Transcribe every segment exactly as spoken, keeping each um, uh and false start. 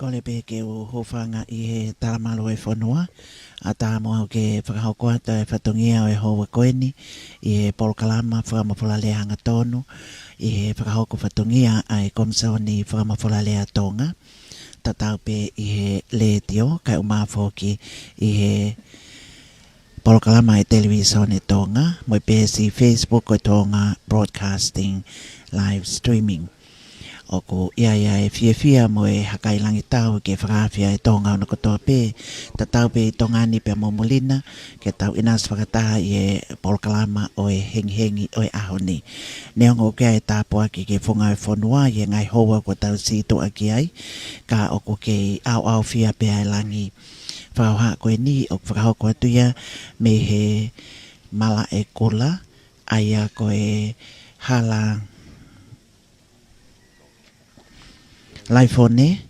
Kole pē ke u hūfanga ʻi he talamalu ʻo e fonua, ʻatā mo au ke fakahoko atu e fatongia ʻo e houa ko eni ʻi he polokalama Fakamafola Lea Hangatonu, ʻi he fakahoko fatongia ʻa e Komisoni Fakamafola Lea Tonga, tatau pē ʻi he letiō, kae ʻumaʻā foki ʻi he polokalama ʻa e Televīsone Tonga, mo e peesi Facebook ʻo e Tonga Broadcasting Live Streaming. ʻOku ʻi ai ʻa e fiefia mo e hakailangitau ke fakaafe ʻa e Tonga ʻo kotoa pē, tatau pē ʻi Tonga ni pea mo muli na, ke tau ʻinasi fakataha ʻi he polokalama ʻo e hengihengi ʻo e ʻaho ni. Neongo ʻoku ʻi ai e tāpuaki ki he funga ʻo e fonua ʻi he ngaahi houa kuo tau sītuʻa ki ai, ka ʻoku kei ʻaoʻaofia pē ʻa e langi. Fakahoha ko eni ʻoku fakahoko atu ia mei he Malaʻekula, ʻa ia ko e hala Laifone,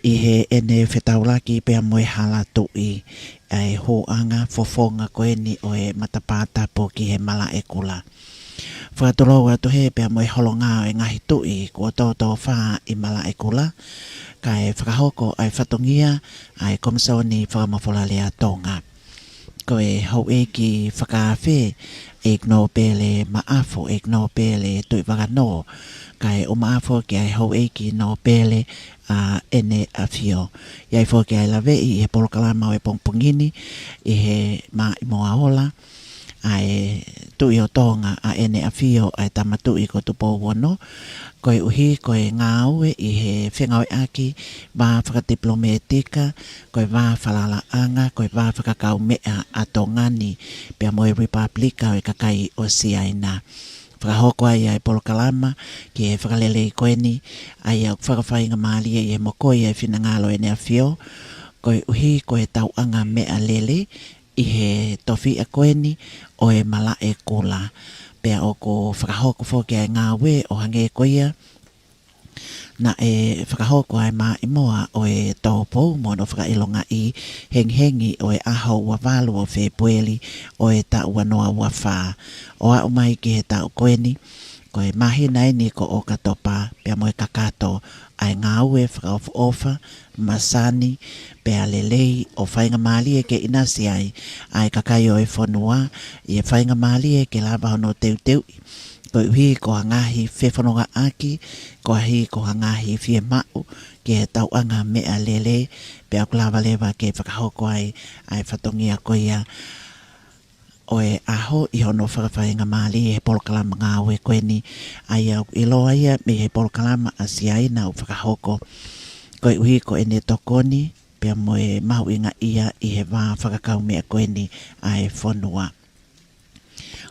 ʻi heʻene fetaulaki pea mo e Hala Tuʻi, ʻa e hūʻanga fofonga ko eni ʻo e matapā tapu ki he Malaʻekula. Fakatulou atu hē pea mo e holonga ʻo e ngaahi tuʻi kuo tōtōfā ʻi Malaʻekula, kae fakahoko ʻa e fatongia ʻa e Komisoni Fakamafola Lea Tonga. Ko e houʻeiki fakaafe, ʻEiki Nōpele Maʻafu, ʻEiki Nōpele Tuʻivakanō, kae ʻumaʻā foki ʻa e houʻeiki Nōpele ʻa ʻEne ʻAfio. ʻI ai foki ʻa e laveʻi ʻi he polokalama ʻo e pongipongi ni ʻi he Maʻimoa Ola, ʻa e Tuʻi ʻo Tonga ʻa ʻEne ʻAfio, ʻa e Tama Tuʻi ko Tupou Ono, koeʻuhi ko e ngāue ʻi he fengāueʻaki vā fakatipilōmētika, ko e vā falalaʻanga, ko e vā fakakaumeʻa ʻa Tonga ni, pea mo e Lipāpilika ʻo e Kakai ʻo Siaina. Fakahoko ai ʻa e polokalama ki he fakalelei ko eni, ʻa ia ʻoku fakafaingamālie ʻi he mokoi ʻa e finangalo ʻo ʻEne ʻAfio, koeʻuhi ko e tauʻanga meʻalele ʻi he tofiʻa ko eni ʻo e Malaʻekula. Pea ʻoku fakahoko foki ʻa e ngāue ʻo hangē ko ia naʻe fakahoko ʻa e Maʻimoa ʻo e Tōpou mo hono fakaʻilongaʻi hengihengi ʻo e ʻaho ua valu ʻo Fēpueli ʻo e taʻu ua noa ua fā. ʻO aʻu mai ki he taʻu ko eni, ko e māhina eni ko ʻOkatopa, pea mo e kakato ʻa e ngāue fakaʻofoʻofa, masani, pea lelei ʻo faingamālie ke ʻinasi ai ʻa e kakai ʻo e fonua, ʻi he faingamālie ke lava hono teuteuʻi, koeʻuhi ko ha ngaahi fefonongaʻaki, koeʻuhi ko ha ngaahi fiemaʻu ki he tauʻanga meʻalele, pea ʻoku lava leva ke fakahoko ai ʻa e fatongia ko ia ʻo e ʻaho ʻi hono fakafaingamālie he polokalama ngāue ko eni, ʻa ia ʻoku ʻiloa ia mei he polokalama ʻa Siaina ʻoku fakahoko, koeʻuhi ko ʻene tokoni pea mo e mahuʻingaʻia ʻi he vā fakakaumeʻa ko eni ʻa e fonua.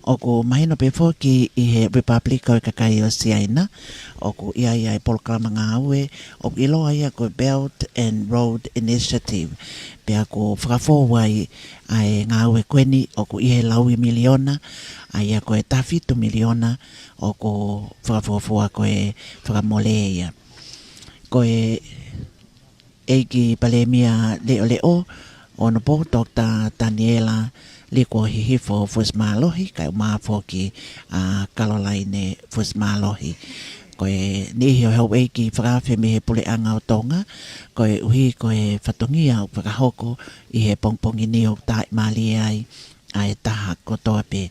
ʻOku mahino pē foki ʻi he Lipāpilika ʻo e Kakai ʻo Siaina, ʻoku ʻi ai ʻa e polokalama ngāue ʻoku ʻiloa ia ko e Belt and Road Initiative. Pea ʻoku fakafou ai ʻa e ngāue ko eni ʻoku ʻi he laui miliona, ʻa ia ko e taha fitu miliona ʻoku fakafuofua ko e fakamole ia. Ko e ʻEiki Palēmia Leʻoleʻo, ʻo Honourable Doctor Taniela Likuohihifo Fusimālohi, kae ʻumaʻā foki ʻa Caroline Fusimālohi. Ko e niʻihi ʻo e houʻeiki fakaafe mei he Puleʻanga ʻo Tonga, koeʻuhi ko e fatongia ʻoku fakahoko ʻi he pongipongi ni ʻoku tāʻimālie ai ʻa e taha kotoa pē,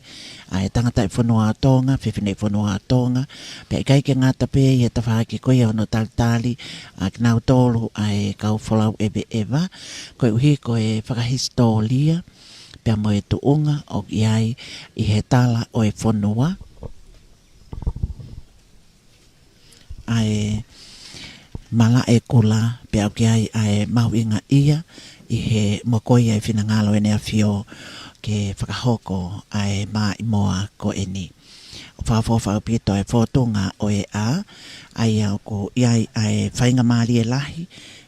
ʻa e tangataʻi fonua ʻo Tonga, fefine fonua ʻo Tonga, pea ʻikai ke ngata pē ʻi he tafaʻaki ko ia hono talitali ʻa kinautolu ʻa e kau folau ʻeveʻeva, koeʻuhi ko e fakahisitōlia, pea mo e tuʻunga ʻoku ʻi ai ʻi he tala ʻo e fonua ʻa e Malaʻekula, pea ʻoku ʻi ai ʻa e mahuʻingaʻia ʻi he mokoi ʻa e finangalo ʻEne ʻAfio ke fakahoko ʻa e Maʻimoa ko eni. ʻOku fakaʻofoʻofa ʻaupito ʻa e fōtunga ʻo e ʻā, ʻa ia ʻoku ʻi ai ʻa e faingamālie lahi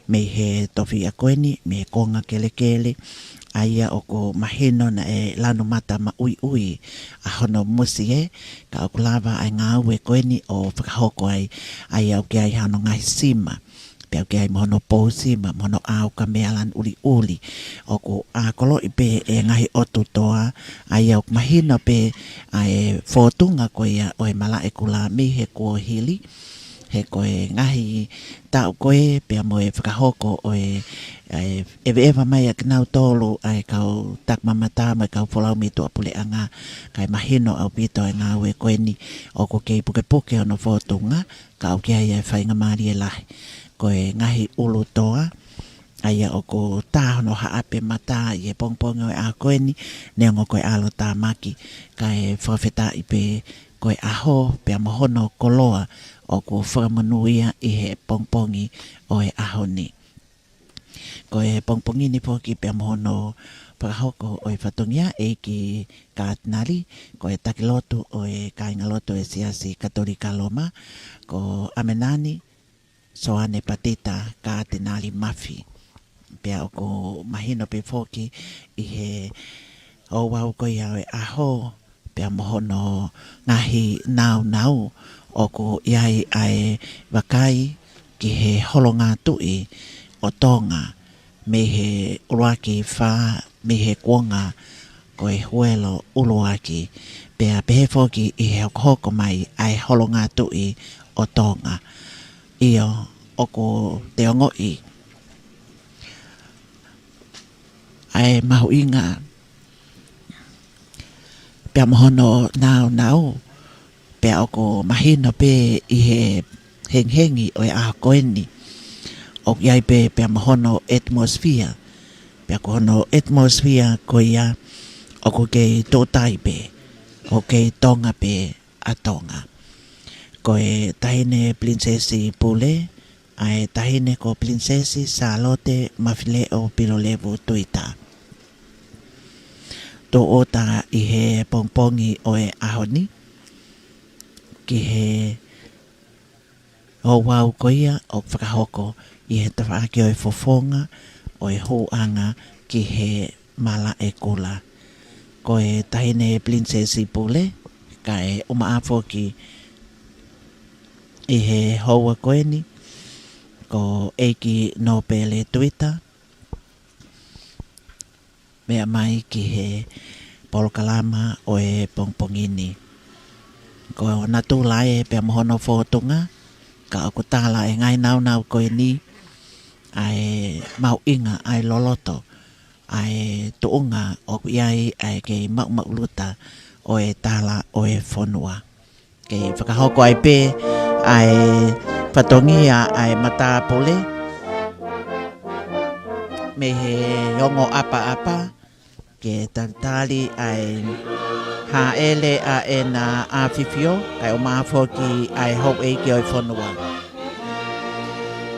mei he tofiʻa ko eni, mei he konga kelekele, ʻa ia ʻoku mahino naʻe lanu mata maʻuiʻui ʻa hono musie, ka ʻoku lava ʻa e ngāue ko eni ʻo fakahoko ai, ʻa ia ʻoku ʻi ai hano ngaahi sima, pea ʻoku ʻi ai mo hono pou sima, mo hono ʻauka meʻa lanu ʻuliʻuli, ʻoku ʻākoloʻi pē ʻe he ngaahi ʻotu toa, ʻa ia ʻoku mahino pē ʻa e fōtunga ko ia ʻo e Malaʻekula mei he kuohili, He ko e ngaahi taʻu ko ē pea mo e fakahoko ʻo e, ʻa e ʻeveʻeva mai ʻa kinautolu ʻa e kau takimamata mo e kau folau mei tuʻapuleʻanga, kae mahino ʻaupito e ngāue ko eni ʻoku kei pukepuke hono fōtunga, ka ʻoku ʻi ai e faingamālie lahi. Ko e ngaahi ʻulu toa, ʻa ia ʻoku tā hono haʻape mata ʻi he pongipongi ʻo e ʻaho ko eni, neongo ko e ʻalotāmaki, kae fakafetaʻi pē ko e ʻaho pea mo hono koloa ʻoku fakamonūʻia ʻi he pongipongi ʻo e ʻaho ni. Ko e pongipongi ni foki pea mo hono fakahoko ʻo e fatongia ʻEiki Katinali, ko e taki lotu ʻo e kāingalotu ʻo e Siasi Katolika Loma, ko ʻAmenani Soane Patita Katinali Mafi. Pea ʻoku mahino pē foki ʻi he ouau ko ia ʻo e ʻaho, pea mo hono ngaahi nāunau ʻoku ʻi ai ʻa e vakai ki he holongatuʻi ʻo Tonga, mei he ʻuluaki fā, mei he kuonga ko e Huelo ʻUluaki, pea pehē foki ʻi he hokohoko mai ʻa e holongatuʻi ʻo Tonga. ʻIo, ʻoku te ongoʻi ʻa e mahuʻinga pea mo hono nāunau, pea ʻoku mahino pē ʻi he hengihengi ʻo e ʻaho ko eni, ʻoku ʻi ai pē pea mo hono atmosphere, pea ko hono atmosphere ko ia ʻoku kei tōtai pē, ʻoku kei Tonga pē ʻa Tonga. Ko e Taʻahine Pilinisesi Pule, ʻa e Taʻahine ko Pilinisesi Sālote Mafileʻo Pilolevu Tuita, tō ʻota ʻi he pongipongi ʻo e ʻaho ni ki he ouau ko ia ʻoku fakahoko ʻi he tafaʻaki ʻo e fofonga ʻo e hūʻanga ki he malaʻe kula. Ko e Taʻahine Pilinisesi Pule, kae ʻumaʻā foki ʻi he houa ko eni ko ʻEiki Nōpele Tuita, meʻa mai ki he polokalama ʻo e pongipongi ni. Ko natula ē pea mo hono fōtunga, ka ʻoku tala ʻe he ngaahi nāunau ko eni ʻa e mahuʻinga, ʻa e loloto, ʻa e tuʻunga ʻoku ʻi ai ʻa e kei maʻumaʻuluta ʻo e tala ʻo e fonua. Kei fakahoko ai pē ʻa e fatongia ʻa e matāpule mei he ongo ʻapaʻapa, ke talitali ʻa e hāʻele ʻa ʻEna ʻAfifio, kae ʻumaʻā foki ʻa e houʻeiki ʻo e fonua.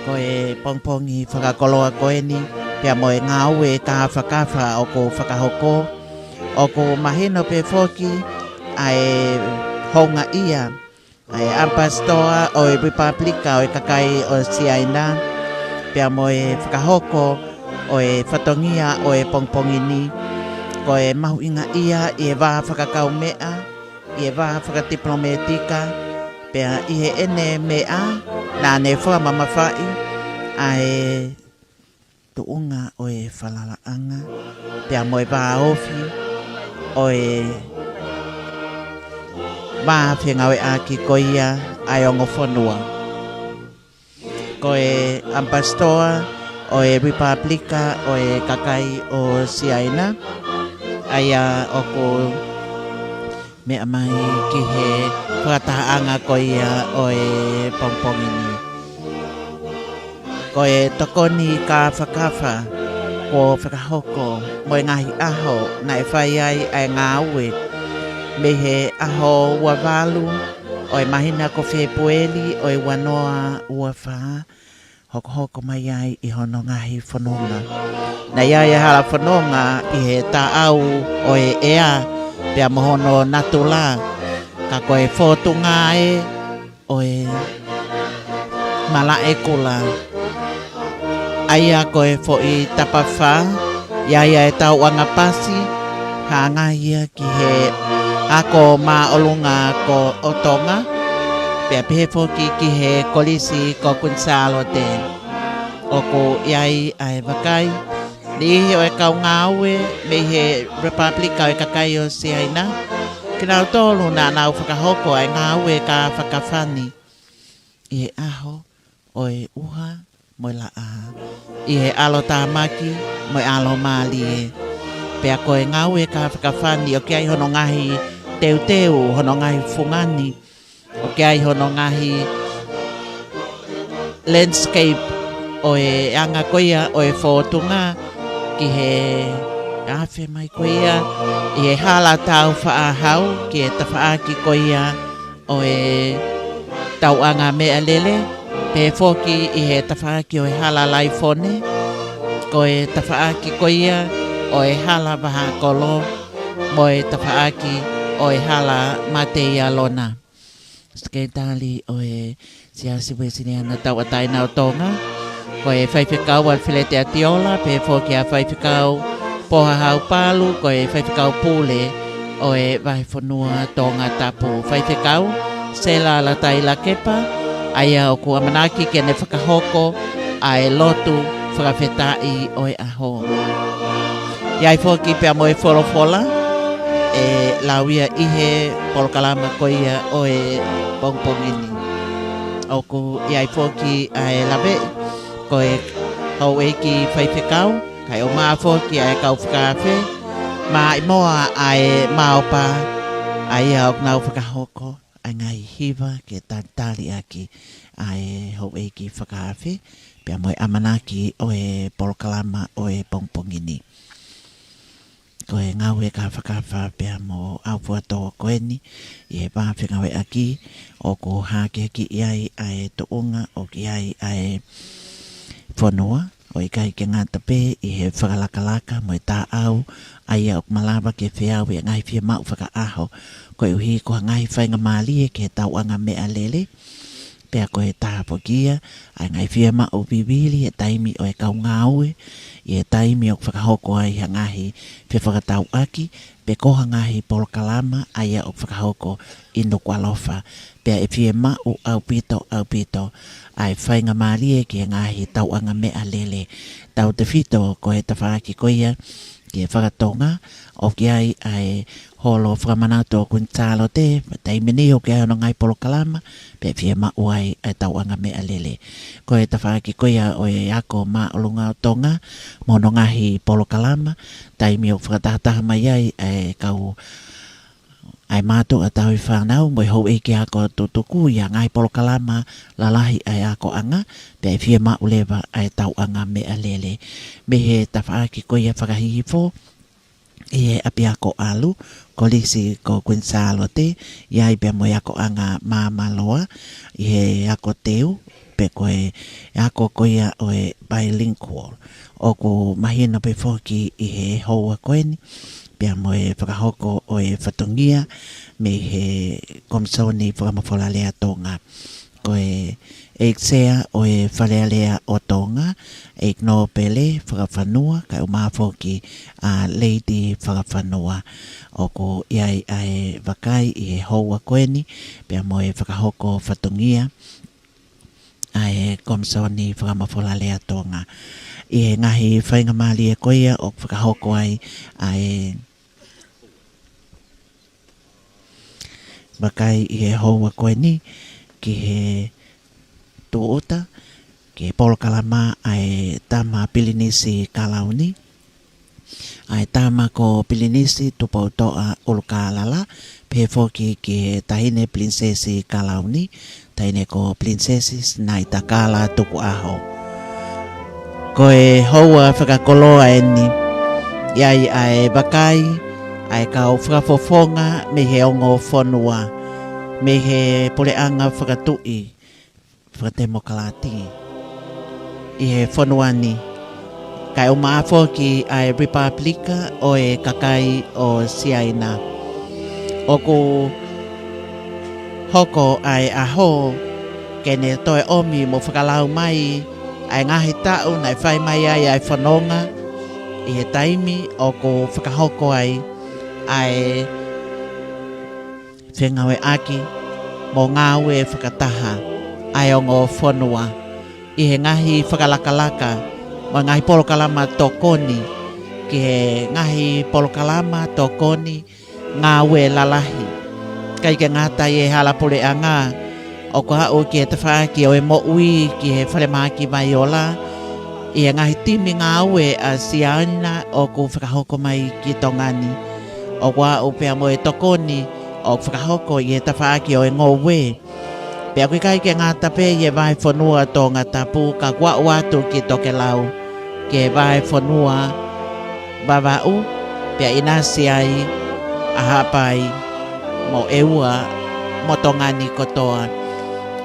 Ko e pongipongi fakakoloa ko eni, pea mo e ngāue kāfakafa ʻoku fakahoko, ʻoku mahino pē foki ʻa e houngaʻia ʻa e ʻAmipasitoa ʻo e Lipapulika ʻo e Kakai ʻo Siaina, pea mo e fakahoko ʻo e fatongia ʻo e pongipongi ni, ko e mahuʻingaʻia ʻi he vā fakakaumeʻa, ʻi he vā fakatipilōmētika, pea ʻi heʻene meʻa naʻa ne fakamamafaʻi ʻa e tuʻunga ʻo e falalaʻanga, pea mo e vāofi ʻo e vā fengāueʻaki ko ia ʻa e ongo fonua. Ko e ʻAmipasitoa ʻo e Lipapulika ʻo e Kakai ʻo Siaina, ʻa ia ʻoku meʻa mai ki he fakatahaʻanga ko ia ʻo e pongipongi ni. Ko e tokoni kāfakafa kuo fakahoko mo e ngaahi ʻaho naʻe fai ai ʻa e ngāue mei he ʻaho ua valu ʻo e māhina ko Fēpueli ʻo e ua noa ua fā, hokohoko mai ai ʻi hono ngaahi fononga. Naʻe ʻi ai e hala fononga ʻi he taʻau ʻo e ʻea pea mo hono natula, ka ko e fōtunga ē ʻo e malaʻe kula, ʻa ia ko e foʻi tapafā, ʻi ai ʻa e tauʻanga pasi, hanga ia ki he ako māʻolunga ko ʻo Tonga, pea pehē foki ki he kolisi ko Kuini Sālote. ʻOku ʻi ai ʻa e vakai, niʻihi ʻo e kau ngāue mei he Lipapulika ʻo e Kakai ʻo Siaina, kinautolu naʻa nau fakahoko ʻa e ngāue kāfakafa ni. ʻi he ʻaho ʻo e ʻuha mo e laʻā, ʻi he ʻalotāmaki mo e ʻalomālie. Pea ko e ngāue kāfakafa ni ʻoku ʻi ai hono ngaahi teuteu, hono ngaahi fungani, ʻoku ʻi ai hono ngaahi landscape ʻo e anga ko ia ʻo e fōtunga ki he afe mai ko ia ʻi he hala Tāufaʻāhau ki he tafaʻaki ko ia ʻo e Tauʻangameʻalele, pehē foki ʻi he tafaʻaki ʻo e hala Laifone, ko e tafaʻaki ko ia ʻo e hala Vahakolo, mo e tafaʻaki ʻo e hala Mateialona. Sekelitali ʻo e Siasi Uēsiliana Tauʻatāina ʻo Tonga, ko e Faifekau ʻAlifeleti ʻAtiola, pehē foki ʻa Faifekau Pohahau Palu, ko e Faifekau Pule ʻo e Vahefonua Tongatapu. Faifekau Sela Lataila Kepa, ʻa ia ʻoku ʻamanaki ke ne fakahoko ʻa e lotu fakafetaʻi ʻo e ʻaho. ʻI ai foki pea mo e folofola ʻe lau ia ʻi he polokalama ko ia ʻo e pongipongi ni. ʻOku ʻi ai foki ʻa e lave ko e houʻeiki faifekau, kae ʻumaʻā foki ʻa e kau fakaafe, maʻimoa ʻa e maopa, ʻa ia ʻoku nau fakahoko ʻa e ngaahi hiva ke talitali ʻaki ʻa e houʻeiki fakaafe, pea mo e ʻamanaki ʻo e polokalama ʻo e pongipongi ni. Ko e ngāue kāfakafa pea mo ʻaufuatō ko eni, ʻi he vā fengāueʻaki ʻoku hakeakiʻi ai ʻa e tuʻunga ʻoku ʻi ai ʻa e fonua, ʻo ʻikai ke ngata pē ʻi he fakalakalaka mo e tāʻau, ʻa ia ʻoku malava ke feau ʻi he ngaahi fiemaʻu fakaʻaho, koeʻuhi ko ha ngaahi faingamālie ki he Tauʻangameʻalele, pea ko e taha foki ia ʻa e ngaahi fiemaʻu vivili he taimi ʻo e kau ngāue, ʻi he taimi ʻoku fakahoko ai ha ngaahi fefakatauʻaki, pe ko ha ngaahi polokalama ʻa ia ʻoku fakahoko ʻi Nukuʻalofa. Pea ʻe fiemaʻu ʻaupito, ʻaupito ʻa e faingamālie ki he ngaahi Tauʻangameʻalele, tautefito ko e tafaʻaki ko ia ki he faka-Tonga, ʻoku ʻi ai ʻa e holo fakamanatu ʻo Kuini Sālote, pea taimi ni ʻoku ʻi ai hono ngaahi polokalama, pea fiemaʻu ai ʻa e Tauʻangameʻalele. Ko e tafaʻaki ko ia ʻo e Ako Māʻolunga ʻo Tonga, mo hono ngaahi polokalama, taimi ʻoku fakatahataha mai ai ʻa e kau, ʻa e mātuʻa tauhi fānau mo e houʻeiki ako tutuku ʻi ha ngaahi polokalama lalahi ʻa e akoʻanga, pea ʻe fiemaʻu leva ʻa e Tauʻangameʻalele. Mei he tafaʻaki ko ia fakahihifo, ʻi he ʻapiako ʻalu, Kolisi ko Kuini Sālote, ʻi ai pea mo e akoʻanga māmāloa, ʻi he ako teu, pe ko e ako ko ia ʻo e bilingual. ʻOku mahino pē foki ʻi he houa ko eni, pea mo e fakahoko ʻo e fatongia mei he Komisoni Fakamafolalea Tonga. Ko e ʻEiki Sea ʻo e Fale Alea ʻo Tonga, ʻEiki Nōpele Fakafanua, kae ʻumaʻā foki ʻa Lady Fakafanua. ʻOku ʻi ai ʻa e vakai ʻi he houa ko eni, pea mo e fakahoko fatongia ʻa e Komisoni Fakamafolalea Tonga. ʻI he ngaahi faingamālie ko ia ʻoku fakahoko ai ʻa e vakai ʻi he houa ko eni ki he tūʻuta, ki he polokalama ʻa e Tama Pilinisi Kalauni, ʻa e Tama ko Pilinisi Tupoutoʻa ʻUlukālala, pehē foki ki he Taʻahine Pilinisesi Kalauni, Taʻahine ko Pilinisesi Sinaitakala Tukuʻaho. Ko e houa fakakoloa eni, ʻi ai ʻa e vakai ʻa e kau fakafofonga mei he ongo fonua, mei he puleʻanga fakatuʻi fakatemokālati ʻi he fonua ni, kae ʻumaʻā foki ʻa e Lipāpilika ʻo e Kakai ʻo Siaina. ʻOku hoko ʻa e ʻaho ke ne toe ʻomi mo fakalau mai ʻa e ngaahi taʻu naʻe fai mai ai ʻa e fononga, ʻi he taimi ʻoku fakahoko ai ʻa e fengāueʻaki mo ngāue fakataha ʻa e ongo fonua ʻi he ngaahi fakalakalaka mo e ngaahi polokalama tokoni, ki he ngaahi polokalama tokoni ngāue lalahi. ʻIkai ke ngata ʻi he hala puleʻanga, ʻOku aʻu ki he tafaʻaki ʻo e moʻui ki he falemahaki Vaiola, ʻi he ngaahi timi ngāue ʻa Siaina ʻoku fakahoko mai ki Tonga ni. ʻOku aʻu pea mo e tokoni ʻoku fakahoko ʻi he tafaʻaki ʻo e ngoue. Pea ʻoku ʻikai ke ngata pē ʻi he vahefonua Tongatapu ka kuo aʻu atu ki Tokelau, ki he vahefonua Vavaʻu, pea ʻinasi ai ʻa Haʻapai mo ʻEua mo Tonga ni kotoa.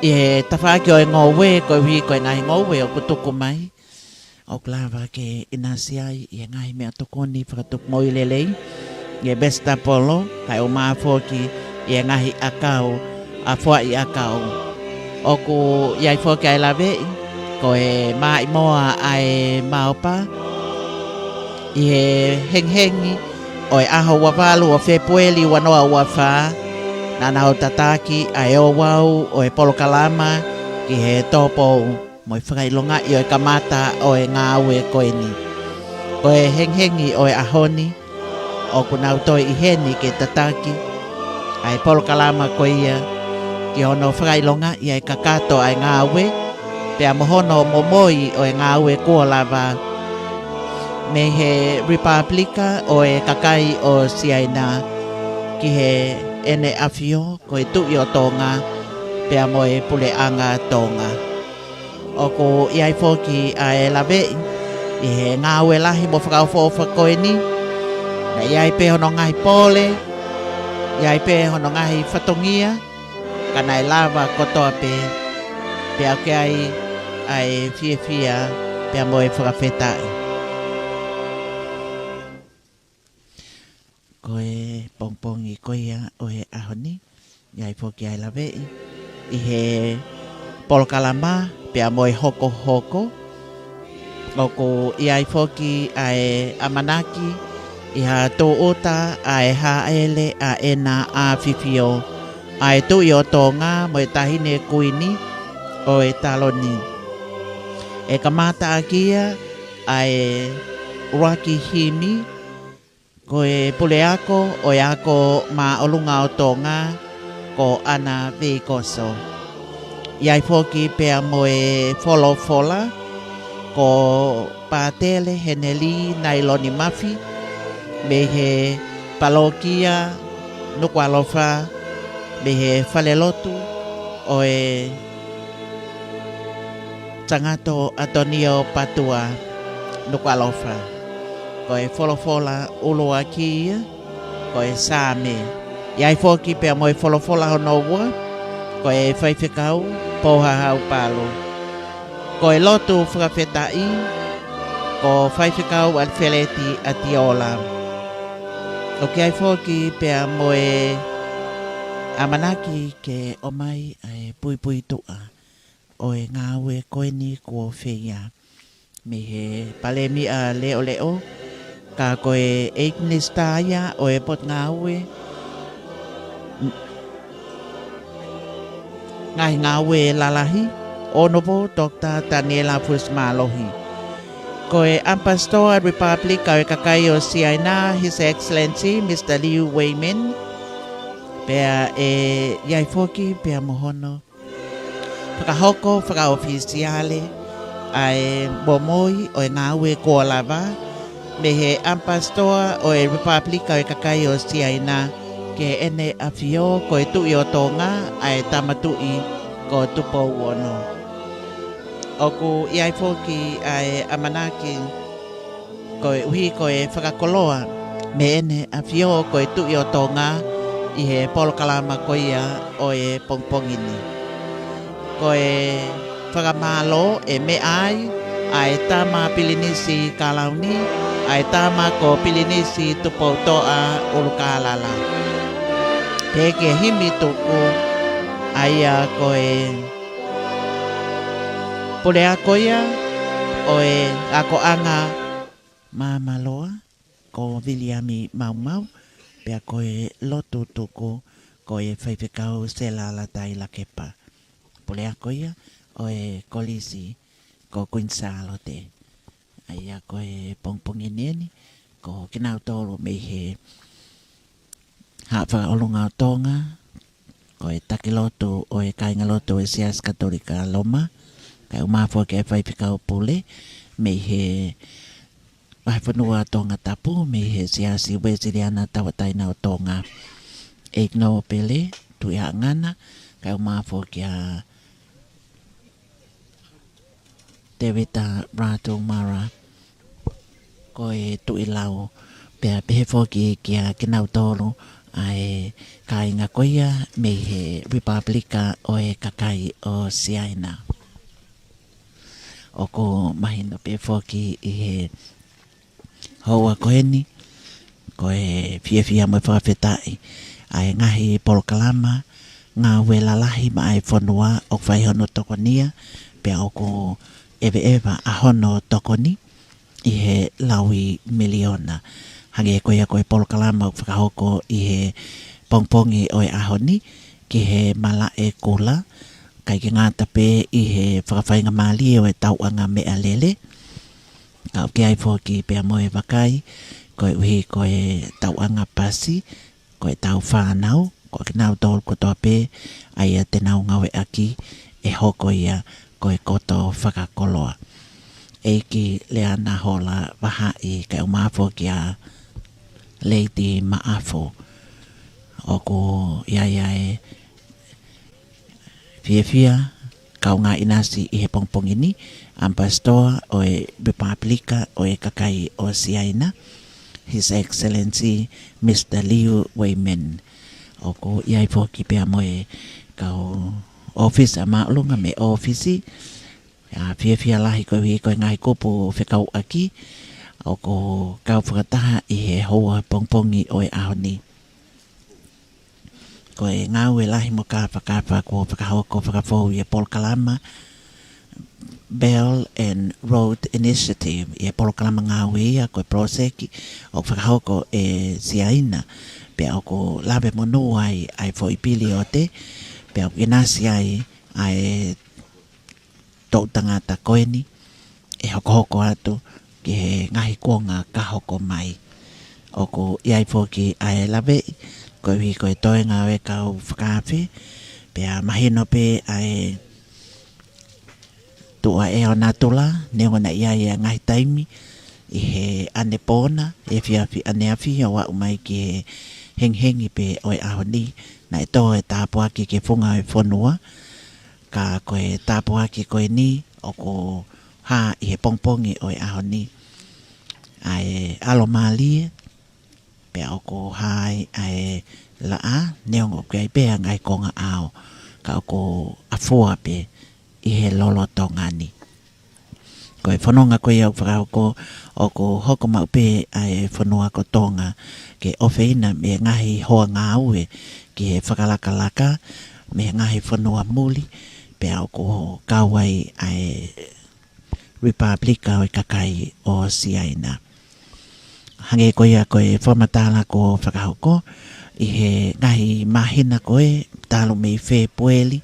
ʻI he tafaʻaki ʻo e ngoue, koeʻuhi ko e ngaahi ngoue ʻoku tuku mai, ʻoku lava ke ʻinasi ai ʻi he ngaahi meʻatokoni fakatupu moʻui lelei, ʻi he vesitapolo, kae ʻumaʻā foki ʻi he ngaahi ʻakau ʻa foaʻi ʻakau. ʻOku ʻi ai foki ʻa e laveʻi, ko e maʻimoa ʻa e Maopa, ʻi he hengihengi ʻo e ʻaho ua valu ʻo Fēpueli ua noa ua fā, naʻa nau tataki ʻa e ouau ʻo e polokalama ki he tōpou mo e fakaʻilongaʻi ʻo e kamata ʻo e ngāue ko eni. Ko e hengihengi ʻo e ʻaho ni, ʻoku nau toe ʻi heni ke tataki ʻa e polokalama ko ia ki hono fakaʻilongaʻi ʻa e kakato ʻa e ngāue, pea mo hono momoi ʻo e ngāue kuo lava mei he Ripāpulika ʻo e Kakai ʻo Siaina ki heʻene ʻAfio ko e Tuʻi ʻo Tonga, pea mo e Puleʻanga Tonga. ʻOku ʻi ai foki ʻa e laveʻi ʻi he ngāue lahi mo fakaʻofoʻofa ko eni. Naʻe ʻi ai pē hono ngaahi pole, ʻi ai pē hono ngaahi fatongia, ka naʻe lava kotoa pē, pea ʻoku ʻi ai ʻa e fiefia pea mo e fakafetaʻi. Ko e pongipongi ko ia ʻo e ʻaho ni, ʻi ai foki ʻa e laveʻi ʻi he polokalama pea mo e hokohoko. ʻOku ʻi ai foki ʻa e ʻamanaki ʻi ha tūʻuta ʻa e hāʻele ʻa ʻEna ʻAfifio, ʻa e Tuʻi ʻo Tonga mo e Taʻahine Kuini ʻo e Taloni. ʻE kamata ʻaki ia ʻa e ʻuluaki himi, ko e puleako ʻo e Ako Māʻolunga ʻo Tonga, ko ʻAna Veikoso. ʻI ai foki pea mo e folofola, ko Pātele Heneli Nailoni Mafi, mei he palokia Nukuʻalofa, mei he falelotu ʻo e Sangato Atonio Patua, Nukuʻalofa. Ko e folofola ʻuluaki ia, ko e Saame. ʻI ai foki pea mo e folofola hono ua, ko e Faifekau Pouhahau Palu. Ko e lotu fakafetaʻi, ko Faifekau ʻAlifeleti ʻAtiola. ʻOku ʻi ai foki pea mo e ʻamanaki ke ʻomai ʻa e puipuituʻa ʻo e ngāue ko eni kuo feia mei he Palēmia Leʻoleʻo, ka ko e ʻEiki Minisitā ia ʻo e Potungāue Ngaahi Ngāue Lalahi, Honourable Doctor Taniela Fusimālohi. Ko e ʻAmipasitoa Ripāpulika ʻo e Kakai ʻo Siaina, His Excellency Mister Liu Weimin, pea ʻe ʻi ai foki pea mo hono fakahoko fakaʻofisiale ʻa e momoi ʻo e ngāue kuo lava mei he ʻAmipasitoa ʻo e Ripāpulika ʻo e Kakai ʻo Siaina ki heʻene ʻAfio ko e Tuʻi ʻo Tonga, ʻa e Tama Tuʻi ko Tupou Ono. ʻOku ʻi ai foki ʻa e ʻamanaki koeʻuhi ko e fakakoloa mei heʻene ʻAfio ko e Tuʻi ʻo Tonga ʻi he polokalama ko ia ʻo e pongipongi ni. Ko e fakamālō ʻe meʻa ai ʻa e Tama Pilinisi Kalauni, ʻa e Tama ko Pilinisi Tupoutoʻa ʻUlukālala. Pea ke himi tuku ʻa ia ko e puleako ia ʻo e akoʻanga Māmaloa, ko Viliami Maumau, pea ko e lotu tuku ko e Faifekau Sela Latai Lakepa. Puleako ia ʻo e Kolisi ko Kuini Sālote. ʻA ia ko e pongipongi ni eni, ko kinautolu mei he Haʻa Fakaʻolunga ʻo Tonga, Ko e taki lotu ʻo e kāingalotu ʻo e Siasi Katolika Loma, kae ʻumaʻā foki ʻa e faifekau pule mei he vahefonua Tongatapu, mei he Siasi Uēsiliana Tauʻatāina ʻo Tonga, ʻEiki Nōpele Tuʻihaʻangana, kae ʻumaʻā foki ʻa Tēvita Ratu Mara, ko e Tuʻi Lau, pea pehē foki kia kinautolu ʻa e kāinga ko ia mei he Ripāpulika ʻo e Kakai ʻo Siaina. ʻOku mahino pē foki ʻi he houa ko eni, ko e fiefia mo e fakafetaʻi ʻa e ngaahi polokalama ngāue lalahi maʻa e fonua ʻoku fai hono tokonia, pea ʻoku ʻeveʻeva ʻa hono tokoni ʻi he laui miliona. Hangē ko ia ko e polokalama ʻoku fakahoko ʻi he pongipongi ʻo e ʻaho ni ki he malaʻe kula, ʻikai ke ngata pē ʻi he fakafaingamālie ʻo e tauʻanga meʻalele, ka ʻoku ʻi ai foki pea mo e vakai, koeʻuhi ko e tauʻanga pasi, ko e tau fānau, ko kinautolu kotoa pē ʻa ia te nau ngāueʻaki, ʻe hoko ia ko e koto fakakoloa. ʻEiki Leana Hola Vahaʻi kae ʻumaʻā foki ʻa Lady Maʻafu. ʻOku ʻi ai ʻa e fiefia kaungā ʻinasi ʻi he pongipongi ni, ʻAmipasitoa ʻo e Ripāpulika ʻo e Kakai ʻo Siaina, His Excellency Mister Liu Weimin. ʻOku ʻi ai foki pea mo e kau ʻōfisa māʻolunga mei he ʻōfisi, ʻa e fiefia lahi koeʻuhi ko e ngaahi kupu fekauʻaki ʻoku kau fakataha ʻi he houa pongipongi ʻo e ʻaho ni. Ko e ngāue lahi mo e kāfakafa kuo fakahoko fakafou ʻi he polokalama Belt and Road Initiative, ʻi he polokalama ngāue ia ko e poloseki ʻoku fakahoko ʻe Siaina, pea ʻoku lave monū ai ʻa e foʻi piliote, pea ʻoku ʻinasi ai ʻa e toʻu tangata ko eni ʻe hokohoko atu ki he ngaahi kuonga ka hoko mai. ʻOku ʻi ai foki ʻa e laveʻi koeʻuhi ko e toenga ʻo e kau fakaafe, pea mahino pē ʻa e tuʻa ʻe ʻo natula, neongo naʻe ʻi ai ʻa e ngaahi taimi ʻi he ʻanepō na, efiafi ʻaneafi ʻo aʻu mai ki he hengihengi pē ʻo e ʻaho ni, naʻe tō e tāpuaki ki he funga ʻo e fonua, ka ko e tāpuaki ko eni ʻoku hā ʻi he pongipongi ʻo e ʻaho ni, ʻa e ʻalomālie, pea ʻoku hā ai ʻa e laʻā, neongo ʻoku ʻi ai pē ʻa e ngaahi konga ʻao, ka ʻoku ʻafua pē ʻi he lolotonga ni. Ko e fononga ko ia ʻoku fakahoko, ʻoku hoko maʻu pē ʻa e fonua ko Tonga ke ʻofeina mei he ngaahi hoa ngāue ki he fakalakalaka mei he ngaahi fonua muli, pea ʻoku kau ai ʻa e Ripāpulika ʻo e Kakai ʻo Siaina. Hangē ko ia ko e fakamatala kuo fakahoko, ʻi he ngaahi māhina ko ē talu mei Fēpueli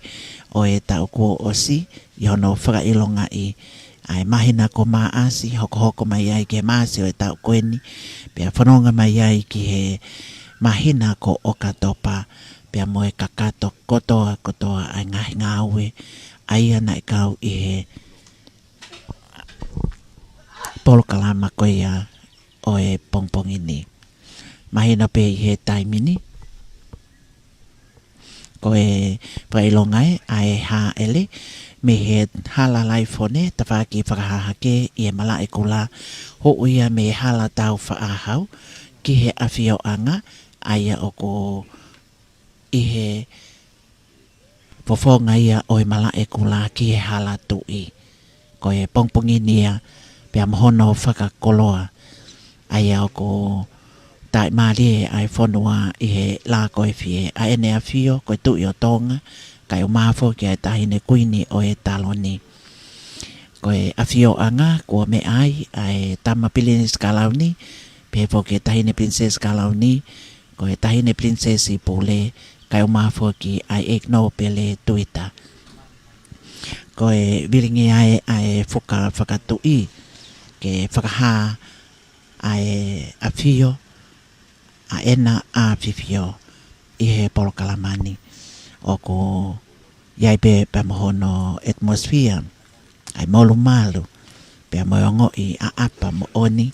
ʻo e taʻu kuo ʻosi, ʻi hono fakaʻilongaʻi ʻa e māhina ko Maʻasi, hokohoko mai ai ki he Maʻasi ʻo e taʻu ko eni, pea fononga mai ai ki he māhina ko ʻOkatopa, pea mo e kakato kotoa kotoa ʻa e ngaahi ngāue ʻa ia naʻe kau ʻi he polokalama ko ia ʻo e pongipongi ni. Mahino pē ʻi he taimi ni, ko e fakaʻilonga ē ʻa e hāʻele mei he hala Laifone, tafaʻaki fakahahake ʻi he malaʻe kula, hū ia mei he hala Taufaʻāhau ki he ʻafioʻanga, ʻa ia ʻoku ʻi he fofonga ia ʻo e malaʻe kula ki he hala Tuʻi. Ko e pongipongi ni ia, pea mo hono fakakoloa, ʻa ia ʻoku taʻimālie ʻa e fonua ʻi he lā ko e fie ʻa ʻEne ʻAfio ko e Tuʻi ʻo Tonga, kae ʻumaʻā foki ʻa e Taʻahine Kuini ʻo e Taloni. Ko e ʻafioʻanga kuo meʻa ai ʻa e Tama Pilinisi Kalauni, pehē foki e Taʻahine Pilinisesi Kalauni, ko e Taʻahine Pilinisesi Pule, kae ʻumaʻā foki ʻa e ʻEiki Nōpele Tuita. Ko e vilingi ai ʻa e fuka fakatuʻi ke fakahā ʻa e ʻafio ʻa ʻEna ʻAfifio ʻi he polokalama ni. ʻoku ʻi ai pē pea mo hono atmosphere, ʻa e molumalu, pea mo e ongoʻi ʻaʻapa moʻoni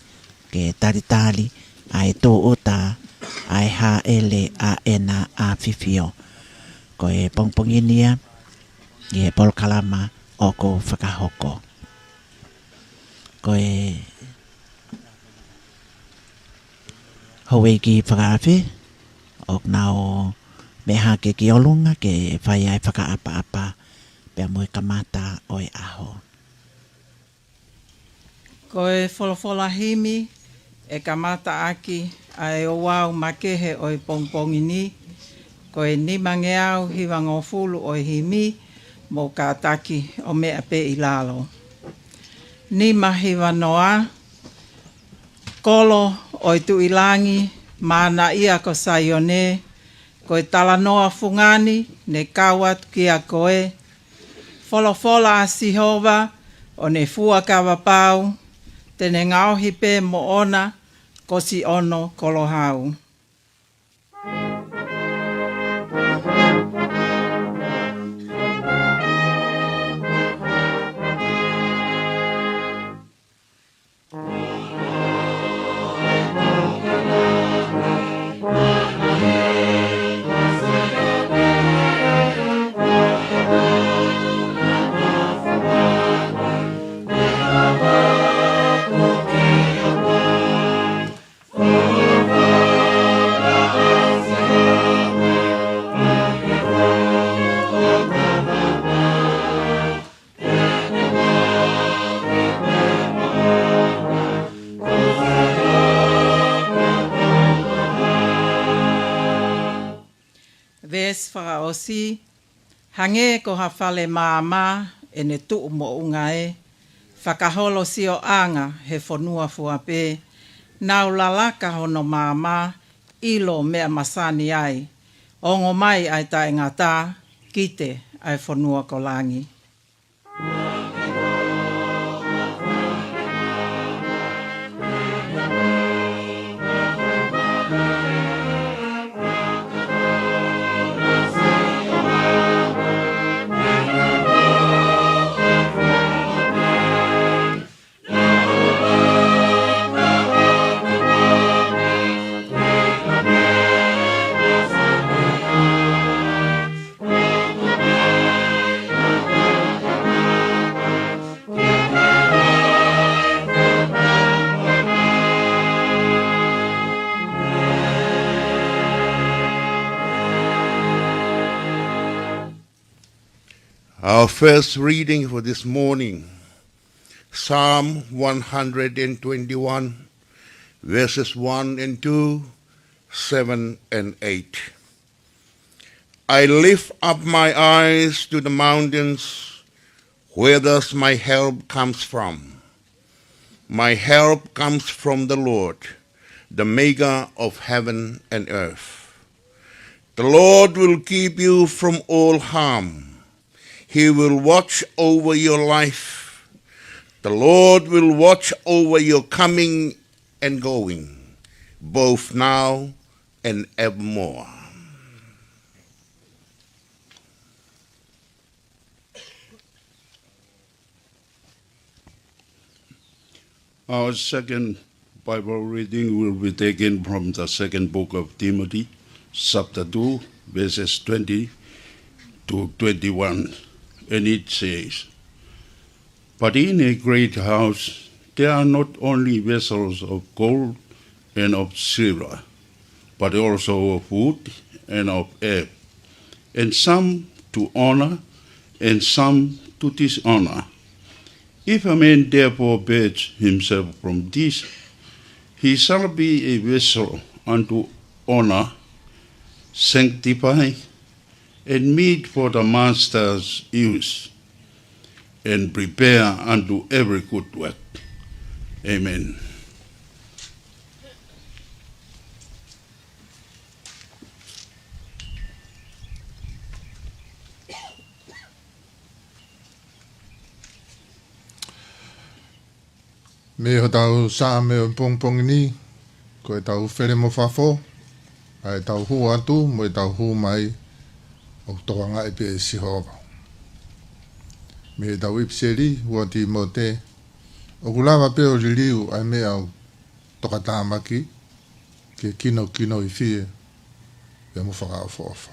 ke talitali ʻa e tūʻuta ʻa e hāʻele ʻa ʻEna ʻAfifio. Ko e pongipongi ni ia ʻi he polokalama ʻoku fakahoko. Ko e houʻeiki fakaafe, ʻoku nau meʻa hake ki ʻolunga ke fai ʻa e fakaʻapaʻapa pea mo e kamata ʻo e ʻaho. Ko e folofola himi ʻe kamata ʻaki ʻa e ouau makehe ʻo e pongipongi ni, ko e nimangeau hivangofulu ʻo e himi, mou kātaki ʻo meʻa pē ʻi lalo. Nima hiva noa. Kolo ʻo e Tuʻi Langi, mānaʻia ko Saione, ko e talanoa fungani ne kau atu kia koe. Folofola ʻa Sihova ʻo ne fuakava pau, te ne ngaohi pē moʻona ko Siono Kolohau. Veesi fakaʻosi. Hangē ko ha fale maama ʻene tuʻu moʻunga ē, fakaholo sioʻanga he fonua fua pē, nau lalaka hono maama, ʻilo meʻa masani ai, ongo mai ʻa e taʻengata, kite ʻa e fonua ko langi. Our first reading for this morning, Psalm one hundred and twenty-one, verses one and two, seven and eight. I lift up my eyes to the mountains. Where does my help comes from? My help comes from the Lord, the maker of heaven and earth. The Lord will keep you from all harm. He will watch over your life. The Lord will watch over your coming and going, both now and evermore. Our second Bible reading will be taken from the second book of Timothy, chapter two, verses twenty to twenty-one, and it says, But in a great house there are not only vessels of gold and of silver, but also of wood and of earth, and some to honor and some to dishonor. If a man therefore purge himself from this, he shall be a vessel unto honor, sanctified, and meet for the master's use, and prepare unto every good work. Amen. Mei hotau Saame ʻo e pongipongi ni, ko ʻetau fele mo fafo, ʻa ʻetau hū atu mo ʻetau hū mai, ʻoku tokangaʻi pē ʻe Sihova. Mei heʻetau ʻipiseli ua Tīmote, ʻoku lava pē ʻo liliu ʻa e meʻa ʻoku tokatāmaki ke kinokinoifie pea mo fakaʻofoʻofa.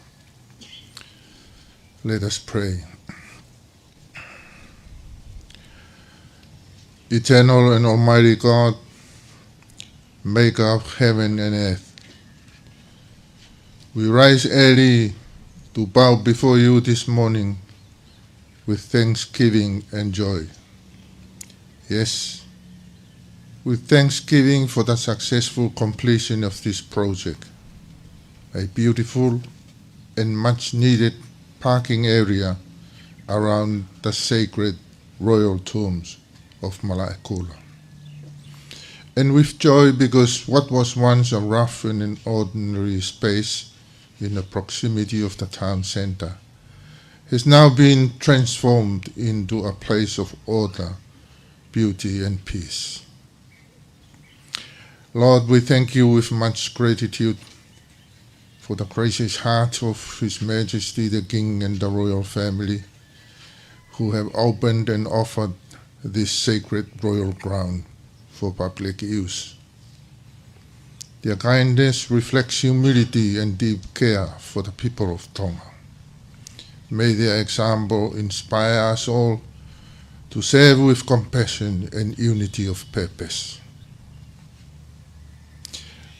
Let us pray. Eternal and Almighty God, maker of heaven and earth, we rise early to bow before you this morning with thanksgiving and joy. Yes, with thanksgiving for the successful completion of this project, a beautiful and much needed parking area around the sacred royal tombs of Malaʻekula. And with joy, because what was once a rough and an ordinary space in the proximity of the town centre has now been transformed into a place of order, beauty and peace. Lord, we thank you with much gratitude for the gracious heart of His Majesty the King and the royal family, who have opened and offered this sacred royal ground for public use. Their kindness reflects humility and deep care for the people of Tonga. May their example inspire us all to serve with compassion and unity of purpose.